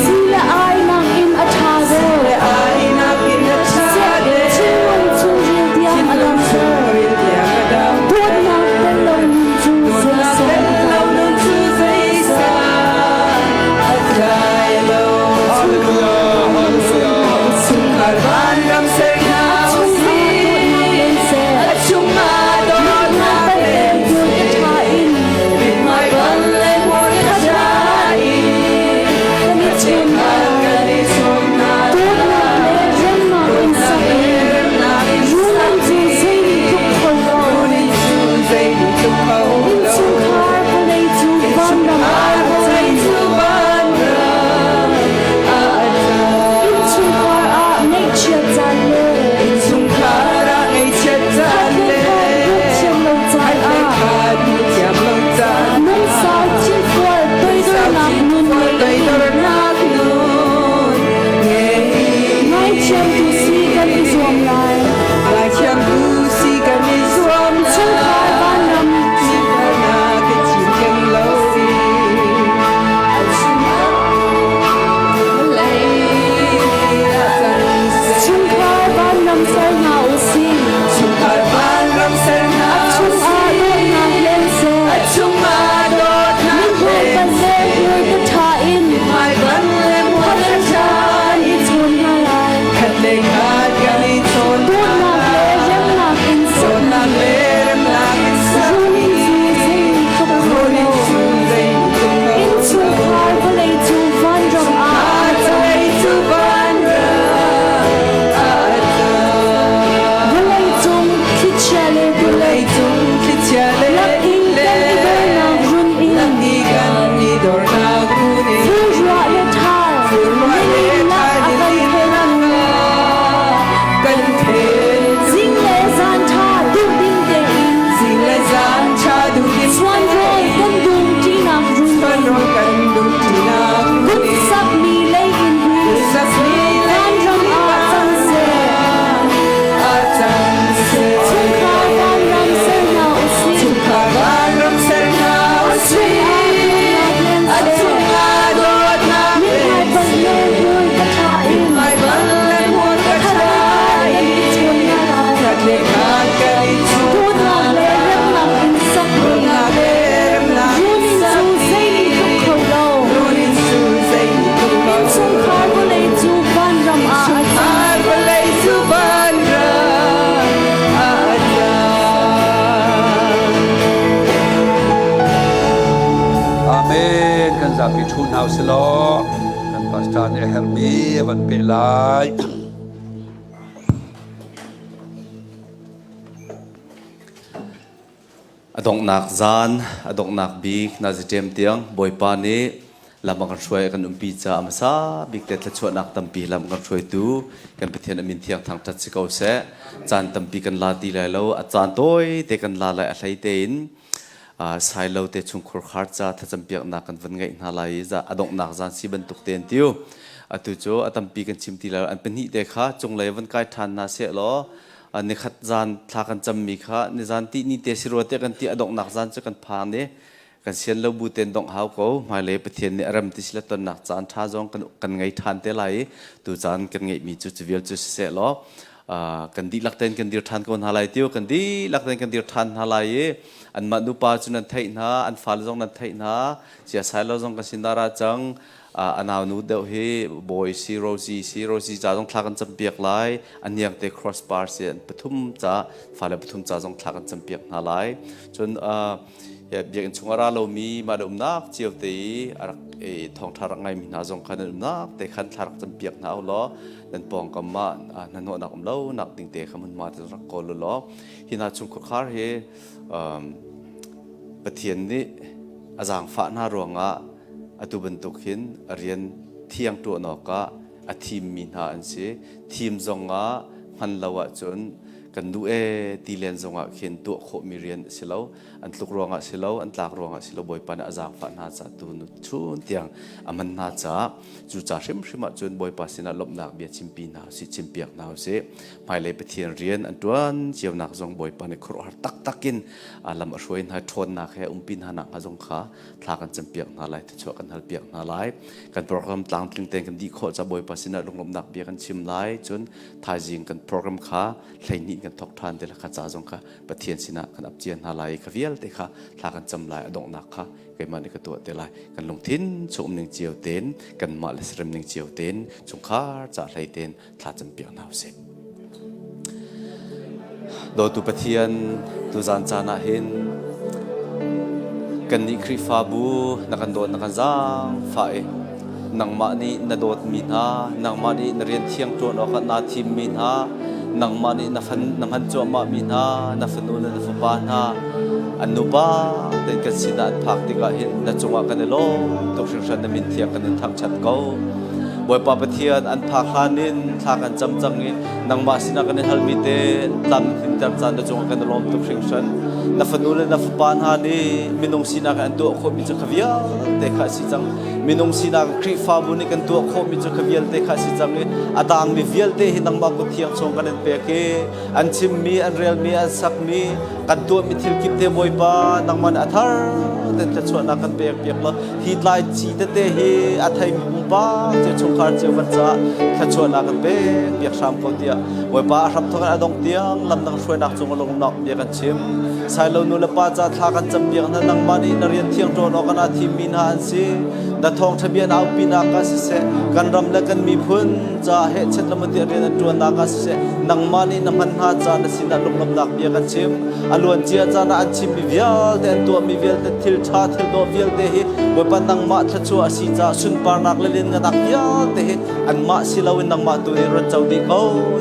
Speaker 2: Sile ai nakin a ṭha deuh. Thinlung chungril tiang a dam. Dawtnak tel lo nun cu zeisah a tlai lo.
Speaker 1: Hallelujah, hallelujah.
Speaker 3: Chungkhar vanram ser hna usih. A chungah dawtnak len seh. Mithmai bal le hmurka ṭha in
Speaker 2: Kan i chim
Speaker 3: kan i chawm hna
Speaker 2: Dawtnak le remnak in sak in rulin cu zei nih tluk kho lo.
Speaker 3: Rulin cu zei nih tluk kho lo.
Speaker 2: Innchungkhar vawlei cu vanram ah a cang.
Speaker 3: cu vanram ah a cang.
Speaker 2: Innchungkhar ah ngaihchiat caan le Ngaihthiamtu si kan i zuam lai.
Speaker 3: Ngaihthiamtu si kan i zuam lai.
Speaker 2: Chungkhar vanram
Speaker 3: Chimnak ka chim keng lo
Speaker 2: Chungkhar vanram ser hna u sih.
Speaker 3: Chungkhar vanram ser hna
Speaker 2: A chungah dawtnak len seh.
Speaker 3: A chungah dawtnak
Speaker 2: Mithmai
Speaker 3: len
Speaker 2: panh le hmurka ṭha in
Speaker 3: Mithmai panh le hmurka ṭha
Speaker 2: kan i chawn hna lai.
Speaker 3: Khat le khat kan i chawn hna
Speaker 2: Dawtnak le
Speaker 3: lai.
Speaker 2: remnak in
Speaker 3: Dawtnak le remnak in sak
Speaker 2: Runin cu zeitluk
Speaker 3: Runin
Speaker 2: lo.
Speaker 3: cu zeitluk lo.
Speaker 2: Innchungkhar vawlei cu vanram ah
Speaker 3: Chungkhar vawlei cu vanram ah a cang.
Speaker 2: Vawlei cung thlichia le
Speaker 3: Vawlei cung thlichia le
Speaker 2: lak in kan i dornak run in
Speaker 3: lak i kan i dornak run in
Speaker 2: fur ruah le ṭhal
Speaker 3: Fur ruah le
Speaker 2: lihnin lak
Speaker 3: ṭhal
Speaker 2: a kan
Speaker 3: lihnin
Speaker 2: phentu
Speaker 3: kan phen
Speaker 2: zing le zan ṭha duhding tein
Speaker 3: zing le zan ṭha duhdim
Speaker 2: chuan rawl kan dum ṭinak run
Speaker 3: chuan rawl kan dum ṭinak run
Speaker 2: kut
Speaker 3: in
Speaker 2: sakmi lei in hi
Speaker 3: sakmi lei
Speaker 2: vanram ah cang seh
Speaker 3: ah cang seh.
Speaker 2: Chungkhar vanram ser hna u sih.
Speaker 3: Chungkhar vanram ser hna u sih.
Speaker 2: A
Speaker 3: A
Speaker 2: chungah
Speaker 3: chungah dawtnak
Speaker 2: Mithmai panh le hmurka ṭha in
Speaker 3: Mithmai panh le hmurka ṭha
Speaker 2: kan i chawn hna lai.
Speaker 3: Khat le khat kan i chawn
Speaker 2: Dawtnak le remnak in sak
Speaker 3: Dawtnak le remnak in
Speaker 2: Runin
Speaker 3: sak
Speaker 2: cu zei nih tluk kho lo.
Speaker 3: Runin cu zei nih tluk kho
Speaker 2: Innchungkhar vawlei cu vanram ah a cang.
Speaker 3: Chungkhar vawlei cu vanram ah a cang.
Speaker 1: Amen. Kan zapi ṭhu hna usih law kan pastor nih a herhmi a van peh lai.
Speaker 4: A donghnak zan, a donghnak bik naziṭem tiang Bawipa nih lam a kan hruai a kan umpi caah hmasa bik te thluachuahnak tampi lam kan hruaitu kan Pathian a min thiang thangṭhat si ko seh. Caan tampi kan la ti lai lo, a caan tawi te kan la lai a hlei tein sailo te chungkhur khar ca thlacampiaknak kan van ngeih hna lai i a donghnak zan si bantuk te an tiu. Atu cu a tampi kan chim ti lai lo. An pahnih te kha cunglei van kai ṭhan hna seh law nikhat zan thla kan cammi kha nizan ti ni te si rua te kan ti a donghnak zan cu kan phang i kan sian lo bu ten dongh hau ko. Hmailei Pathian nih a rem ti sila tonnak caan ṭha zong kan ngei ṭhan te lai i tu caan kan ngeihmi cu cu vial cu siseh law kan dihlak tein kan dir ṭhan ko hna lai tiu kan dihlak tein kan dir ṭhan hna lai i anmah nupa cu nan theih hna, an fale zong nan theih hna, siasai lo zong kan sin ra cang. A naunu deuh hi Bawi si, Rosie si. Rosie ca zong thla kan campiak lai. A hniang te crossbar si, an pathum ca, fale pathum ca zong thla kan campiak hna lai. Cun biakinn chung a ra lomi mah le umnak cio te i a rak thawngṭha rak ngaimi hna zong khan nan umnak te khan thla rak campiak hna u law nan pawngkam ah hnahnawhnak um lo nak ding te kha hmunhma te rak kawl u law hi hna chung khuakhar hi Pathian nih a zaangfah hna ruangah atu bantuk hin a rian thiang ṭuan awkah a thimmi hna an si. Thim zongah hman lo ahcun kan duh ee ti len zongah khin tuah khawhmi rian a si lo. An tluk ruangah si lo, an tlak ruangah si lo, Bawipa nih a zaangfah hna caah tu nu chun tiang a hman hna caah cu ca hrimhrim ahcun Bawipa sinah lawmhnak bia chimpi hna usih, chimpiak hna usih. Hmailei Pathian rian an ṭuan cionak zong Bawipa nih khuaruahhar taktak in lam a hruai hna, ṭhawnnak he umpi hna nak hnga zong kha thla kan campiak hna lai, thluachuah kan halpiak hna lai. Kan program tlangtling tein kan dih khawh ca Bawipa sinah lunglawmhnak bia kan chim lai. Cun thaizing kan program kha 12 kan thawk ṭhan te la kha ca zong kha Pathian sinah kan ap cia hna lai i kha vialte kha thla kan cam lai. A donghnak kha keimah nih ka tuah te lai. Kan lungthin chung ning cio tein, kanmah le serem ning cio tein, chungkhar ca hlei tein thla campiak hna usih. Dawtu Pathian, tuzan caan ah hin kannih Khrihfabu na kan dawt, na kan zaangfah i nangmah nih na dawtmi hna, nangmah nih na rian thiang ṭuan awkah naa thimmi hna, nangmah nih na fan na hman cuahmahmi hna, na fanu le na fapa hna, an nupa tein kan sinah an phak tikah hin na cungah kan i lawm tuk hringhran, na min thiang kan in thangṭhat ko. Bawipa Pathian, an phak hlan in thla kan cam cang i nangmah sinah kan i halmi te tlam tlinter caan na cungah kan i lawm tuk hringhran. Na fanu le na fapa hna nih minung sinak in an tuah khawhmi cu kha vialte kha a si cang. Minung sinak Khrihfabu nih kan tuah khawhmi cu kha vialte kha a si cang i a tangmi vialte hi nangmah kut thiang chung kan in pek i an chimmi, an relmi, an sakmi, kan tuahmi thil kip te Bawipa nangmah nih a thar ten thluachuahnak kan pek piak law hi tlai ci tete hi a theimi pumpak cio chungkhar cio van caah thluachuahnak kan pek piak hram ko tiah Bawipa a hram thawk in a dong tiang lam dang hruainak cung lungnak bia kan chim. Sailo nu le pa ca thla kan cam piak hna nangmah nih na rian thiang ṭuan awk ah thimmi hna an si. Na thawngṭha bia na aupinak ah siseh, kan ram le kan miphun ca hehchet le mutiah rian an ṭuannak ah siseh, nangmah nih na hman hna ca na sinah lunglawmhnak bia kan chim. A luancia caan ah an chimmi vialte, an tuahmi vialte, thil ṭha, thil dawh vialte hi Bawipa nangmah thluachuah a si caah sunparnak le lianngannak vialte hi anmah si loin nangmah tu nih run co dih ko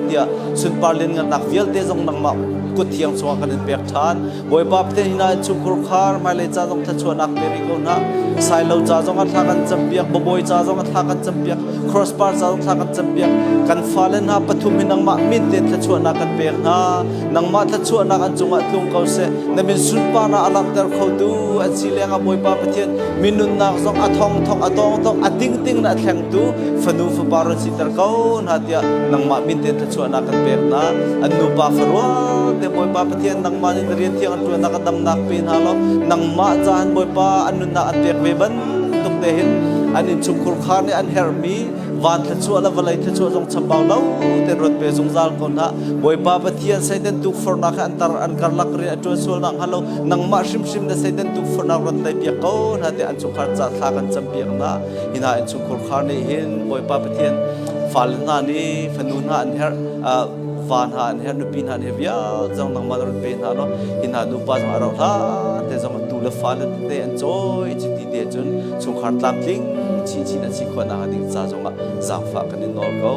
Speaker 4: tiah sunpar lianngannak vialte zong nangmah kut thiang chungah kan in pek ṭhan. Bawipa Pathian hina in chungkhur khar hmailei ca zong thluachuahnak pe rih ko hna. Sailo ca zong ah thla kan campiak, babawi ca zong ah thla kan campiak, crossbar ca zong thla kan campiak. Kan fale hna pathum hi nangmah min te thluachuahnak kan pek hna. Nangmah thluachuahnak an cungah tlung ko seh. Na min sunparnak a langhter khotu an si lengah Bawipa Pathian minunnak zong a thong thong a tawng tawng a ting ting na thlengtu fanu fapa run siter ko hna tiah nangmah min te thluachuahnak kan pek hna. An nupa farual te Bawipa Pathian nangmah nih na rian thiang an ṭuannak a damnak pe hna law nangmah caan Bawipa an nunnak an pek ve bantuk te hin an innchungkhur khar nih an herhmi van thluachuah le vawlei thluachuah zong chambau lo ten ruat pe zungzal ko hna. Bawipa Pathian Satan tukforhnak he an tar an karlak rian a ṭuan sualnak hnga lo nangmah hrimhrim na Satan tukforhnak rat tei piak ko hna te an chungkhar ca thla kan cam piak hna. Hi hna innchungkhur khar nih hin Bawipa Pathian fale hna nih fanu hna an herh, va hna an herh, nupi hna an herh vialte zong nangmah na run pe hna law hi hna nupa zong a rauh hlan te zong tu le fale tete an cawi cuti te cun chungkhar tlamtling chinchin an si khawh nakhnga ding ca zongah zaangfah kan in nawl ko.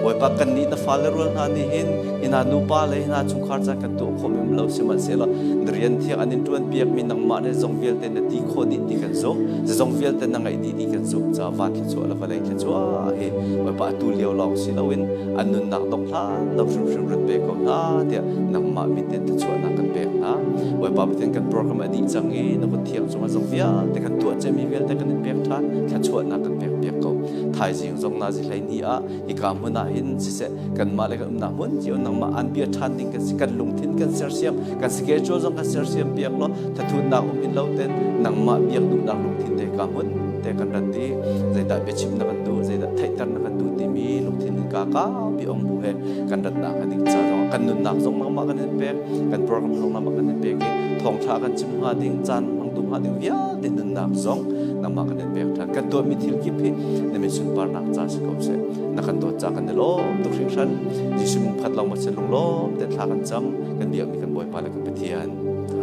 Speaker 4: Bawipa, kannih na fale rual hna nih hin hi hna nupa le hi hna chungkhar ca kan tuah khawh mem lo, sihmanhsehlaw na rian thiang an in ṭuan piakmi nangmah nih zong vialte na ti khawh dih ti kan zumh, zong vialte na ngaih dih ti kan zumh caah van thluachuah le vawlei thluachuah hi Bawipa atu lio lawng si loin an nunnak dong hlan lo hrimhrim run pe ko hna tiah nangmah min tein thluachuahnak kan pek hna. Bawipa Pathian, kan program a dih cang i na kut thiang cungah zong vialte kan tuah ciami vialte kan in pek ṭhan, thluachuahnak kan pek piak ko. Thaizing zong nazi 12 ah hika hmun ah hin siseh kanmah le kan umnak hmun cio nangmah an bia ṭhan ding kan si, kan lungthin kan sersiam, kan schedule zong kan sersiam piak law thathutnak um hin lo ten nangmah biak duhnak lungthin te ka hmun te kan rat i zeidah biachim na kan duh, zeidah theihter na kan duh timi lungthin in ka kaupi ong bu he kan ratnak a ding ca zong kan nunnak zong nangmah kan in pek, kan program zong nangmah kan in pek i thawngṭha kan chim hnga ding caan hmang tu hnga ding vialte nunnak zong nangmah kan in pek ṭhan. Kan tuahmi thil kip hi na min sunparnak ca si ko seh. Na kan dawt ca kan i lawm tuk hringhran. Jesuh min pakhat lawng ma si, lunglawm te thla kan cam, kan biakmi kan Bawipa le kan Pathian.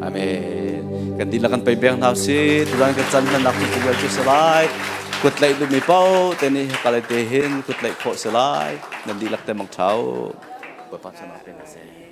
Speaker 4: Amen. Kan dihlak kan pei peng hna si. Tuzan kan can hmannak cu vial cu si lai. Kut tlaih duhmi paoh te nih hika te hin kut tlaih khawh si lai. Nan dihlak te mang ṭhau. Bawipa chana pe hna seh.